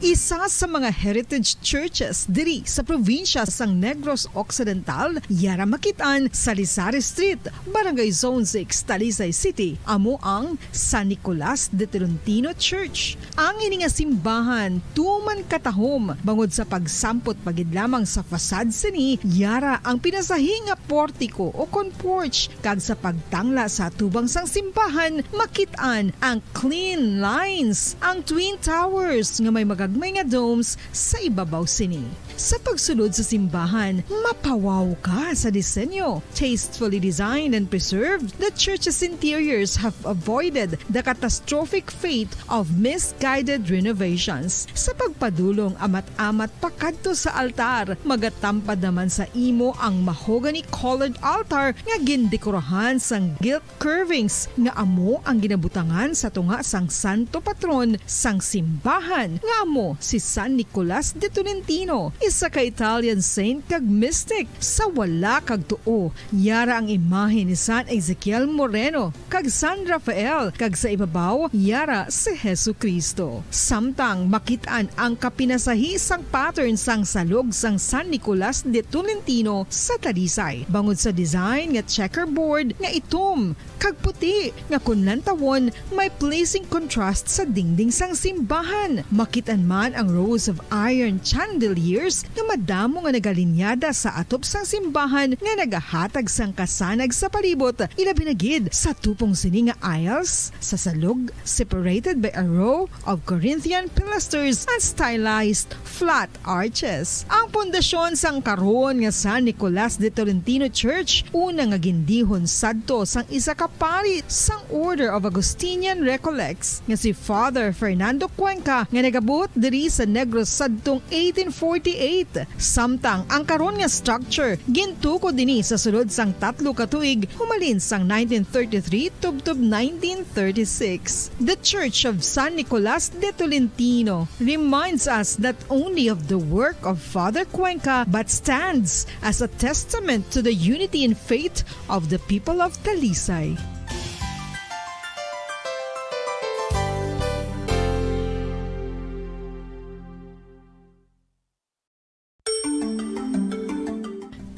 Isa sa mga heritage churches diri sa probinsya sang Negros Occidental, yara makit-an sa Lizares Street, Barangay Zone six, Talisay City, amo ang San Nicolas de Tolentino Church. Ang ini nga simbahan tuman katahom bangod sa pagsampot pa gid lamang sa facade sini, yara ang pinasahi nga portico o kon porch, kag sa pagtangla sa atubang sang simbahan, makit-an ang clean lines, ang twin towers nga may magagmay nga domes sa ibabaw sini. Sa pagsulod sa simbahan, mapawaw ka sa disenyo. Tastefully designed and preserved, the church's interiors have avoided the catastrophic fate of misguided renovations. Sa pagpadulong amat-amat pakadto sa altar, magatampad naman sa imo ang mahogany-colored altar nga gindekorahan sang gilt curvings nga amo ang ginabutangan sa tunga sang santo patron sang simbahan, nga amo si San Nicolas de Tolentino. isa ka Italian saint kag mystic. Sa wala kag tuo, yara ang imahe ni San Ezekiel Moreno kag San Rafael, kag sa ibabaw, yara si Jesu-Cristo. Samtang makit-an ang kapinasahi sang pattern sang salog sang San Nicolas de Tolentino sa Talisay, bangod sa design nga checkerboard nga itom kag puti, nga kon lantawon, may pleasing contrast sa dingding sang simbahan. Makit-an man ang rows of iron chandeliers nga madamo nga nagalinyada sa atop sang simbahan, nga nagahatag sang kasanag sa palibot, ilabi na gid sa tupong sini nga aisles sa salog, separated by a row of Corinthian pilasters and stylized flat arches. Ang pundasyon sang karon nga San Nicolas de Tolentino Church, una nga gindihon sadto sang isa ka pari sang Order of Augustinian Recollects nga si Father Fernando Cuenca, nga nagabot diri sa Negros sadtong eighteen forty-eight. Samtang ang karon nga structure gintukod dinhi sa sulod sang tatlo ka tuig, humalin sang nineteen thirty-three tubtob nineteen thirty-six. The Church of San Nicolas de Tolentino reminds us not only of the work of Father Cuenca, but stands as a testament to the unity in faith of the people of Talisay.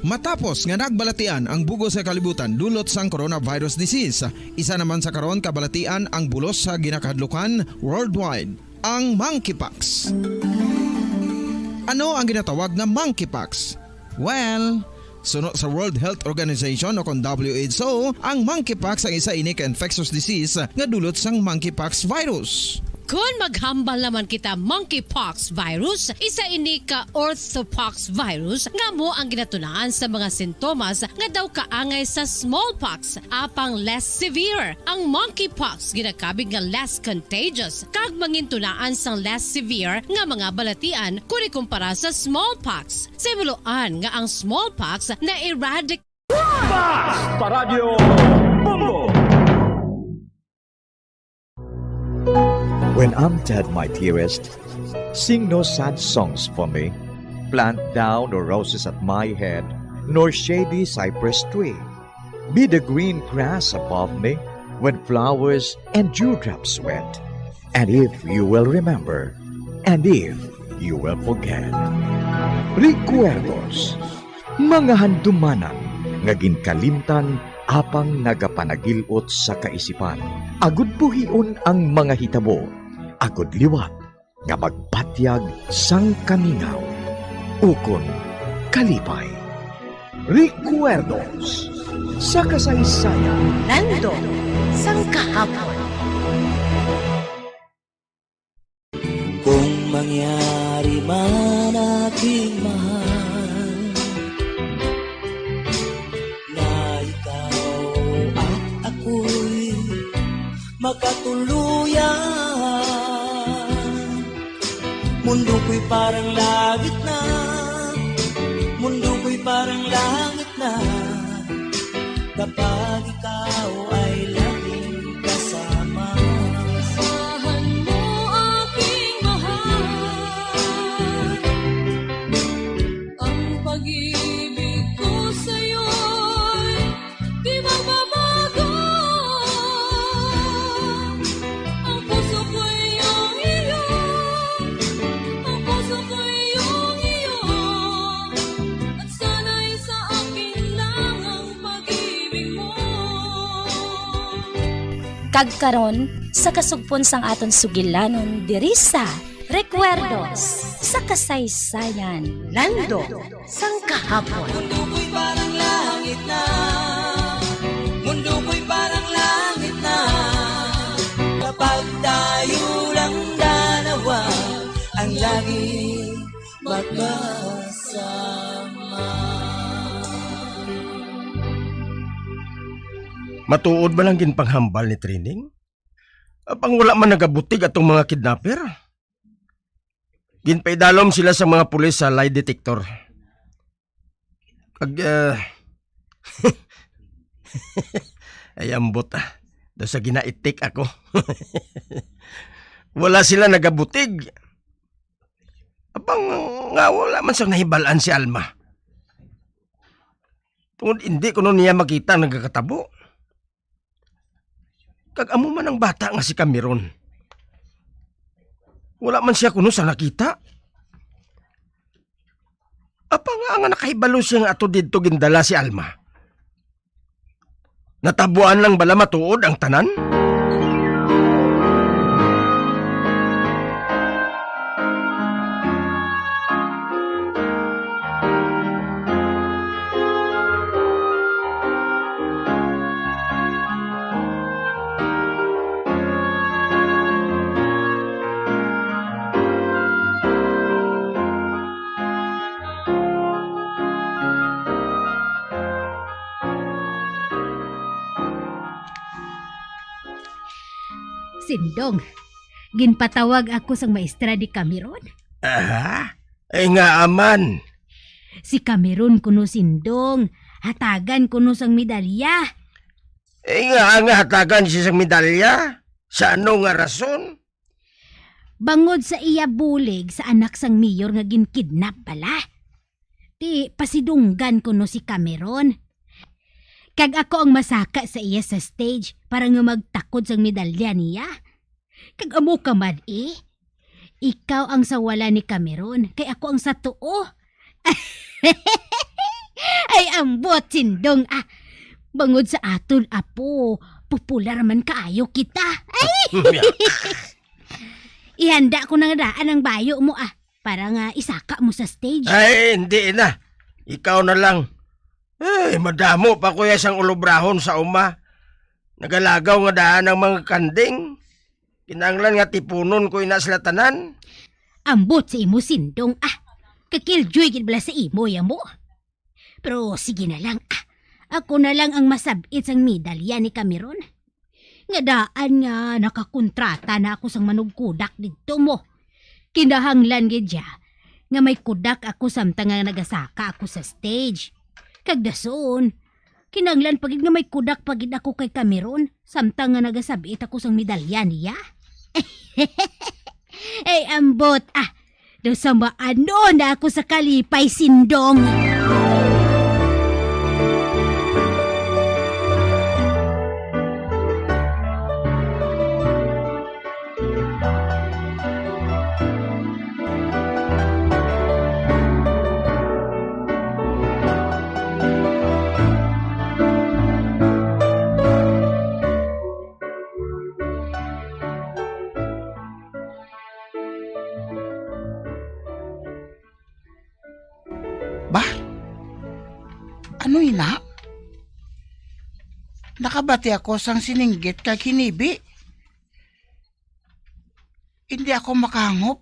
Matapos nga nagbalatian ang bug-os nga kalibutan dulot sang coronavirus disease, isa naman sa karon kabalatian ang bulos sa ginakahadlukan worldwide, ang monkeypox. Ano ang ginatawag nga monkeypox? Well, suno sa World Health Organization o kon W H O, ang monkeypox ang isa ini ka infectious disease nga dulot sang monkeypox virus. Kon maghambal naman kita monkeypox virus, isa ini ka orthopox virus nga amo ang ginatunaan sa mga sintomas nga daw kaangay sa smallpox, apang less severe. Ang monkeypox ginakabig nga less contagious kag mangintunaan sang less severe nga mga balatian kon ikumpara sa smallpox. Sa himuloan nga ang smallpox na-eradicate Basta Radyo Bombo! When I'm dead, my dearest, sing no sad songs for me. Plant thou no roses at my head, nor shady cypress tree. Be the green grass above me when flowers and dewdrops wet. And if you will remember, and if you will forget. Recuerdos, mga handumanan nga ginkalimtan apang nagapanagil-ot sa kaisipan. Agud buhion ang mga hitabo, agud liwat nga magpatyag sang kamingaw, ukon kalipay. Recuerdos sa kasaysayan. Nando sang kahapon. Kung mangyari man, aking mahal, na ikaw at ako'y makatuluyan, mundo ko'y parang langit na, mundo ko'y parang langit na, kapag ikaw ay laging kasama. Asahan mo, aking mahal, ang pag-ibig ko sa'yo'y di magbabago. Ang puso ko'y iyong iyo, ang puso ko'y iyong iyo, at sana'y sa akin lang ang pag-ibig mo. Kag karon, sa kasugpon sang aton sugilanon diri sa Recuerdos sa Kasaysayan, Nando sang Kahapon. Mundo ko'y parang langit na, mundo ko'y parang langit na, kapag tayo lang dalawa ang laging magkasama. Matuod ba lang ginpanghambal ni Trining? Apang wala man nagabutig atong mga kidnapper. Ginpaidalom sila sa mga pulis sa lie detector. Kag, ah, ay, ambot, ah. Daw sa ginaitik ako. Wala sila nagabutig. Apang nga wala man sang nahibal-an si Alma. Tungod indi kuno niya makita ang nagakatabo. Kag amo man ang bata nga si Cameron. Wala man siya kuno sang nakita. Apang nga, nga nakahibalo siya nga ato didto gindala si Alma. Natabuan lang bala matuod ang tanan? Sindong, ginpatawag ako sang maestra ni Cameron. Aha? Ay nga aman. Si Cameron kuno, Sindong, hatagan kuno sang medalya. Ay nga, nga hatagan siya sang medalya? Sa ano nga rason? Bangod sa iya bulig sa anak sang mayor nga ginkidnap bala. Ti pasidunggan kuno si Cameron. Kag ako ang masaka sa iya sa stage para nga magtakod sang medalya niya. Kag amo ka man, eh. Ikaw ang sawala ni Cameron, kay ako ang sa tuo. Ay, ambot, Sindong, ah. Bangod sa aton apo, popular man kaayo kita. Ay! Ihanda ko na nga daan ang bayo mo, ah, para nga isaka mo sa stage. Ay, hindi na. Ikaw na lang. Ay, madamo pa ko ya sang ulobrahon sa uma. Nagalagaw nga daan ang mga kanding. Kinahanglan nga tipunon ko ina sila tanan. Ambot sa imo, Sindong, ah. Kakiljoy gid bala sa imo ya mo. Pero sige na lang, ah. Ako na lang ang masab-it sang medalya ni Cameron. Nga daan nga nakakontrata na ako sang manugkudak didto mo. Kinahanglan gid siya nga may kudak ako samtang nga nagasaka ako sa stage. Kag dason, kinahanglan pa gid nga may kudak pa gid ako kay Cameron samtang nga nagasab-it ako sang medalya niya. Ay, ambot, ah. Daw sa maano na ako sa kalipay, Sindong. Ba? Ano ina? Nakabati ako sang sininggit kag hinibi. Hindi ako makahangop.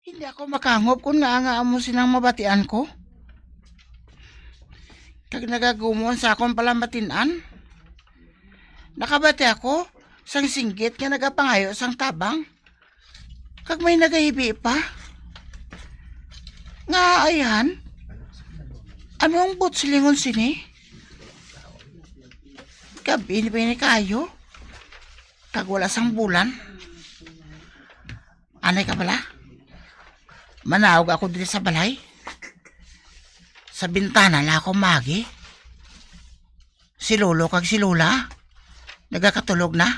Hindi ako makahangop kon ngaa nga amo sinang mabatian ko. Kag nagagumon sa akon palambatin-an. Nakabati ako sang singgit nga nagapangayo sang tabang. Kag may nagahibi pa. Nga ayhan? Ano ang buot silingon sini? Gabi ni pa ini kayo. Kag wala sang bulan. Anay ka bala? Manaog ako diri sa balay. Sa bintana na ako magi. Si Lolo kag si Lola nagakatulog na.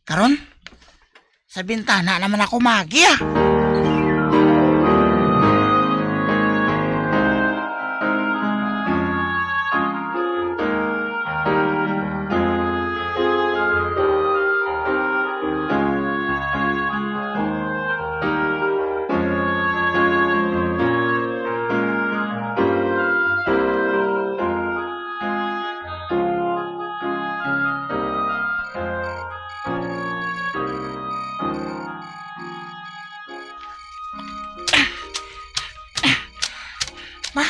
Karon, sa bintana naman ako magi, ah. Ma,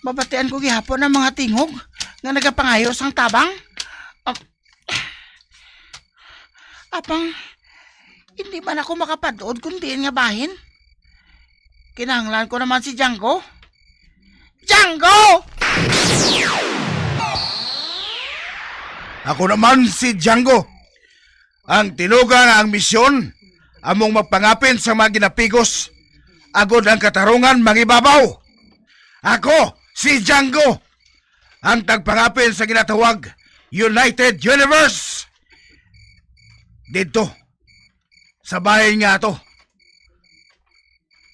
mabatian ko gihapon ang mga tingog nga nagapangayo sang tabang. Ap-, Apang, hindi man ako makapad-od kun diin nga bahin. Kinahanglan ko naman si Django. Django! Ako naman si Django. Ang tinuga nga ang misyon Among magpangapin sa mga ginapigos, agod ang katarungan mangibabaw. Ako, si Django, ang tagpangapin sa ginatawag United Universe. Didto, sa bahin nga ato,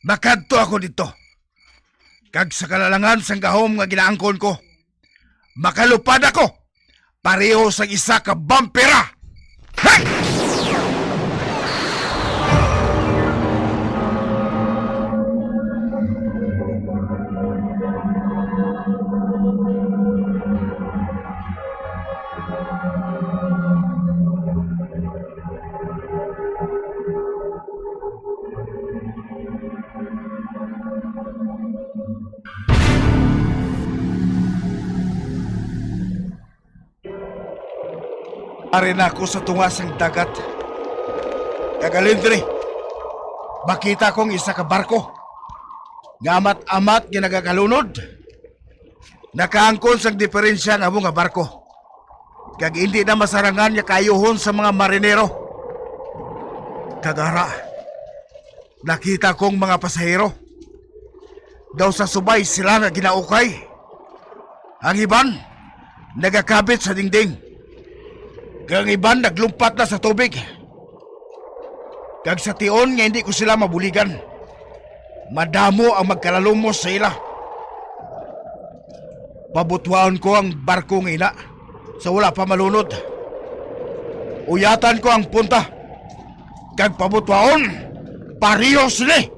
makadto ako didto. Kag sa kalalangan sang gahom nga ginaangkon ko, makalupad ako pareho sang isa ka bampira. Hey! Ari na ako sa tunga sang dagat. Kag halin diri, makita ko ang isa ka barko nga amat-amat nga nagakalunod. Nakaangkon sang diferensya ang amo nga barko, kag indi na masarangan nga kaayuhon sa mga marinero. Kag ara, nakita ko ang mga pasahero. Daw sa subay sila nga ginaukay. Ang iban nagakabit sa dingding, kag ang iban naglumpat na sa tubig. Kag sa tion nga hindi ko sila mabuligan, madamo ang magkalalumos sa ila. Pabutwaon ko ang barko nga ina sa wala pa malunod. Uyatan ko ang punta, kag pabutwaon pareho sini.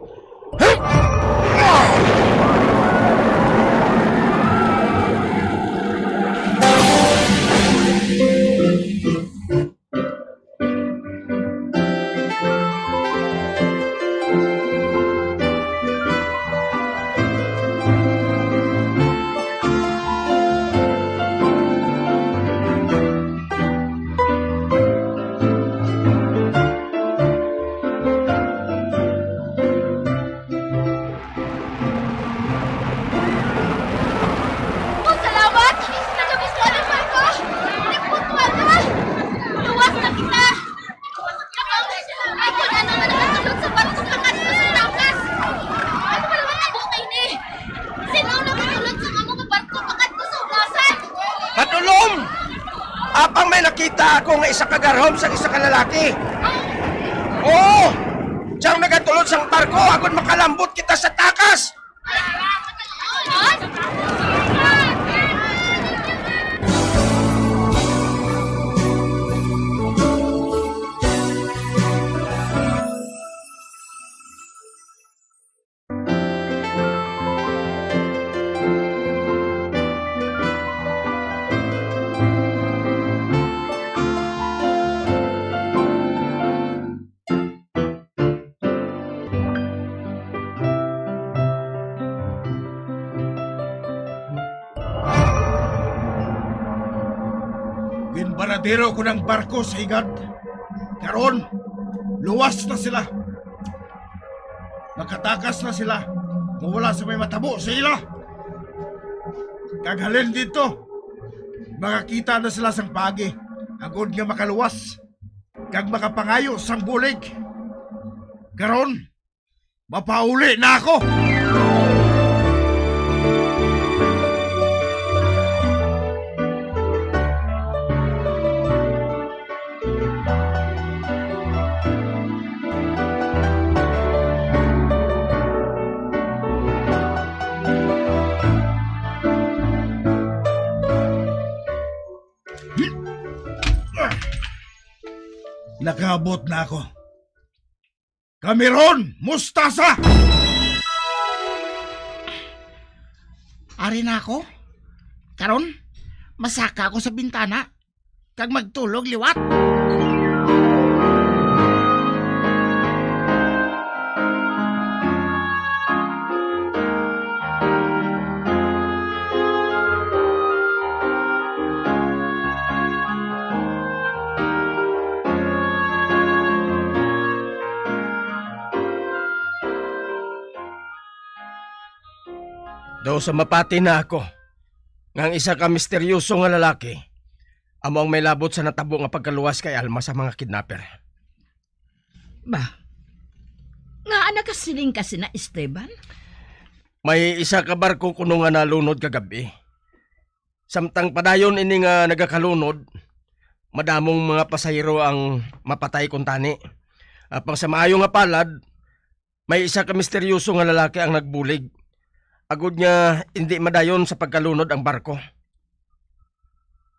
Oh, salamat! Nagabiswala pa ako! Nagputwa ka! Luwas na kita! Ay, kung ano man nakatulog sa barko, pakadto sa takas! Ano ba naman ang bukay ni? Sino ang nakatulog sa amo nga barko, pakadto sa ugasan? Padulom! Apang may nakita ako nga isa ka garhom sa isa ka lalaki. Oo! Siyang nagatulod sang barko agod makalambot kita sa takas! Ginbaradero ko ng barko sa higad. Karon, luwas na sila. Makatakas na sila nga wala sa may matabo sa ila. Kag halin dito, makakita na sila sang paagi, agod nga makaluwas kag makapangayo sang bulig. Karon, mapauli na ako. Nakaabot na ako. Kami ron, Mustasa! Ari na ako. Karon, masaka ako sa bintana kag magtulog liwat. Daw sa mapati na ako, nga ang isa ka misteryoso nga lalaki amo ang may labot sa natabo nga pagkaluwas kay Alma sa mga kidnapper. Ba, Kasiling ka sina Esteban? May isa ka barko kuno nga nalunod kagab-i. Samtang padayon ini nga nagakalunod, madamong mga pasahero ang mapatay kuntani. Apang sa maayo nga palad, may isa ka misteryoso nga lalaki ang nagbulig, agod nga indi madayon sa pagkalunod ang barko.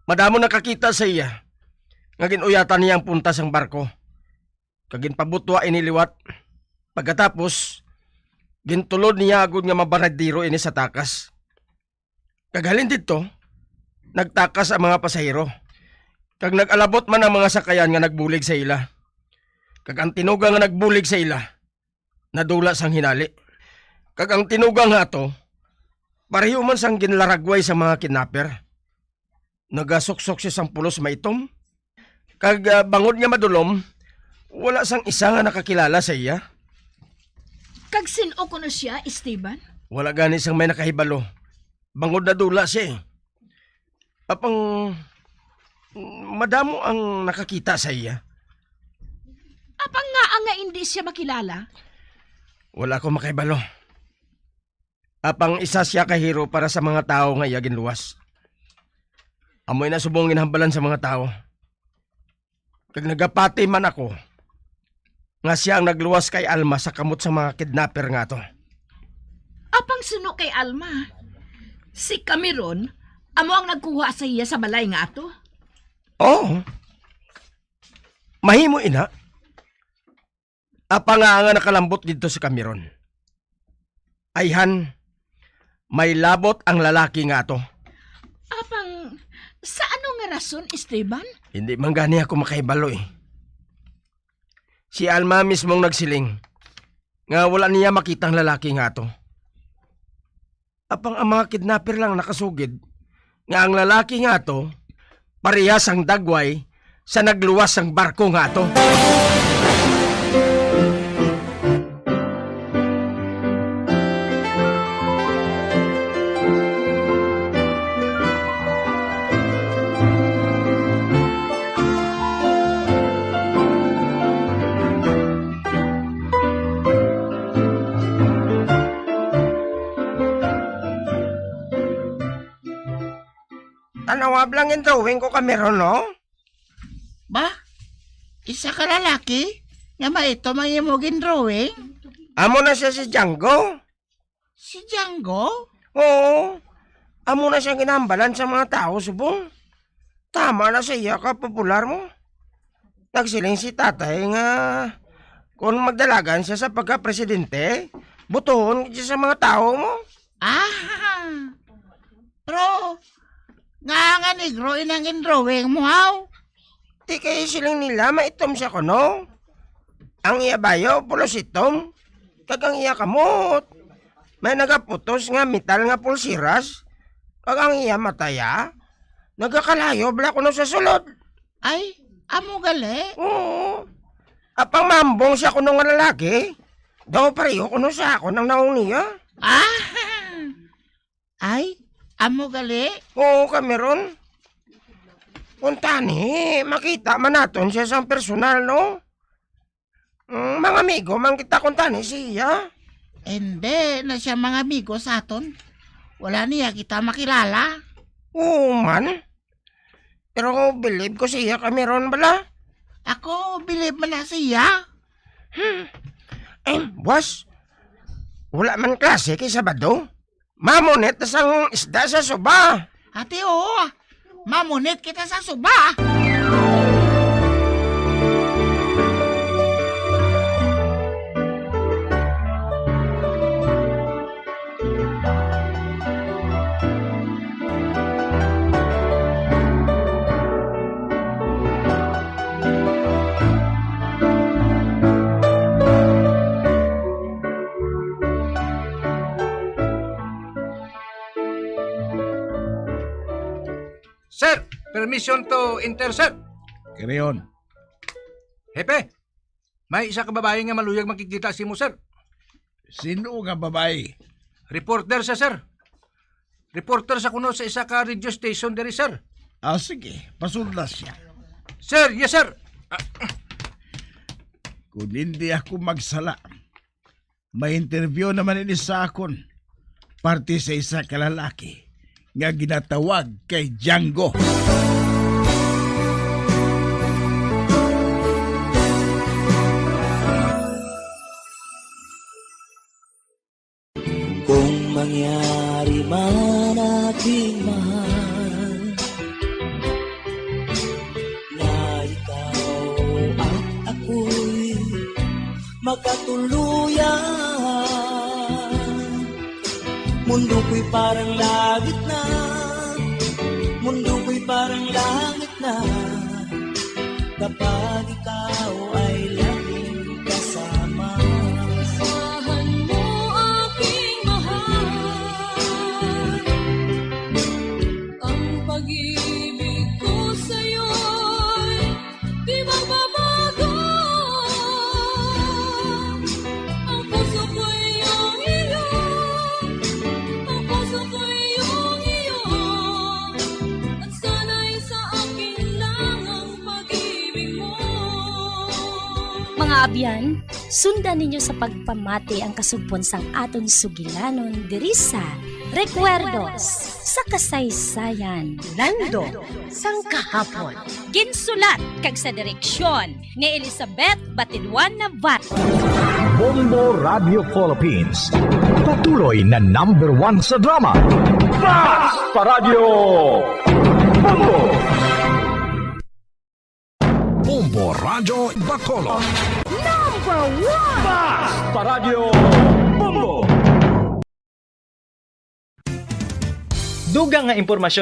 Madamo nakakita sa iya nga gin-uyatan niya ang punta sang barko, kag ginpabutwa ini liwat. Pagkatapos, gintulod niya agod nga mabaradiro ini sa takas. Kag halin didto, nagtakas ang mga pasahero, kag nag-alabot man ang mga sakayan nga nagbulig sa ila. Kag ang tinuga nga nagbulig sa ila nadula sang hinali. Kag ang tinuga nga ato, pareho man sang ginlaragway sa mga kidnapper. Nagasuksok siya sang pulos maitom, kag, ah, bangod nga madulom, wala sang isa nga nakakilala sa iya. Kag sin-o kuno sia, Esteban? Wala gani sang may nakahibalo, bangod nadula siya, eh. Apang madamo ang nakakita sa iya. Apang ngaa nga indi sia makilala? Wala ko makahibalo. Apang isa sia ka hero para sa mga tawo nga iya ginluwas. Amo ina subong ginhambalan sa mga tawo. Kag nagapati man ako nga sia ang nagluwas kay Alma sa kamot sa mga kidnapper nga ato. Apang suno kay Alma, si Cameron amo ang nagkuha sa iya sa balay nga ato? Oo. Mahimo ina. Apang nga nga nakalambot didto si Cameron. Ayhan, may labot ang lalaki nga ato. Apang sa ano nga rason, Esteban? Hindi man gani ako makahibalo, eh. Si Alma mismong nagsiling nga wala niya makita ang lalaki nga ato. Apang ang mga kidnapper lang nakasugid nga ang lalaki nga ato parehas sang dagway sa nagluwas sang barko nga ato. Tan-awa bala ang gindrawing ko, Cameron, no? Ba? Isa ka lalaki nga maitom ang imo gindrawing? Amo na siya si Django. Si Django? Oo. Amo na siya ginambalan sa mga tawo subong. Tama na sa iya ka popular mo. Nagsiling si tatay nga kung magdalagan siya sa pagka-presidente, botohon siya sa mga tawo mo. Ah, pero nga nga negro inang gindrawing mo, haw? Ti kay siling nila maitom siya kuno. Ang iya bayo pulos itom, kag ang iya kamot may nagaputos nga metal nga pulseras, kag ang iya mataya nagakalayo bala kuno sa sulod. Ay, amo gali? Oo. Apang mambong siya kuno nga lalaki, daw pareho kuno sa akon ang naong niya. Ah! Ay, amo gali? Oo, Cameron. Kuntani, makita man naton siya sang personal, no? Mm, mga amigo man kita kuntani siya. Hindi na siya mga amigo sa aton. Wala niya kita makilala. Oo man. Pero believe ko siya, Cameron, bala. Ako, believe man na siya. Hmm. Eh, boss, wala man klase kay Sabado. Mamunit na sang isda sa suba. Ate, oo. Mamunit kita sa suba. Sir, permission to enter, sir. Karion. Hepe, may isa ka babayi nga maluyag makigkita sa imo, sir. Sino nga babayi? Reporter siya, sir. Reporter sa kuno sa isa ka radio station diri, sir. Ah, sige, pasudla siya. Sir, yes, sir. Ah, Kung hindi ako magsala, May interview naman ini sa akon, parte sa isa ka lalaki nga ginatawag kay Django. Kung mangyari man, aking mahal, na ikaw at ako'y magkatuluyan, mundo ko'y parang langit na, mundo ko'y parang langit na, kapag ikaw ay laging kasama. Asahan mo, aking mahal, ang pag-ibig ko sa'yo'y di magbabago. Ang puso ko'y iyong iyo, ang puso ko'y iyong iyo, at sana'y sa akin lang ang pag-ibig mo. Mga abyan, sundan ninyo sa pagpamati ang kasugpon sang aton sugilanon diri sa Recuerdos sa Kasaysayan. Lando sang Kahapon. Ginsulat kag sa direksyon ni Elizabeth Batidwan Navarro. Bombo Radio Philippines, patuloy na number one sa drama. Basta Radyo Bombo! Bombo Radyo Bacolod. Number one! Basta Radyo Bombo! Dugang nga impormasyon.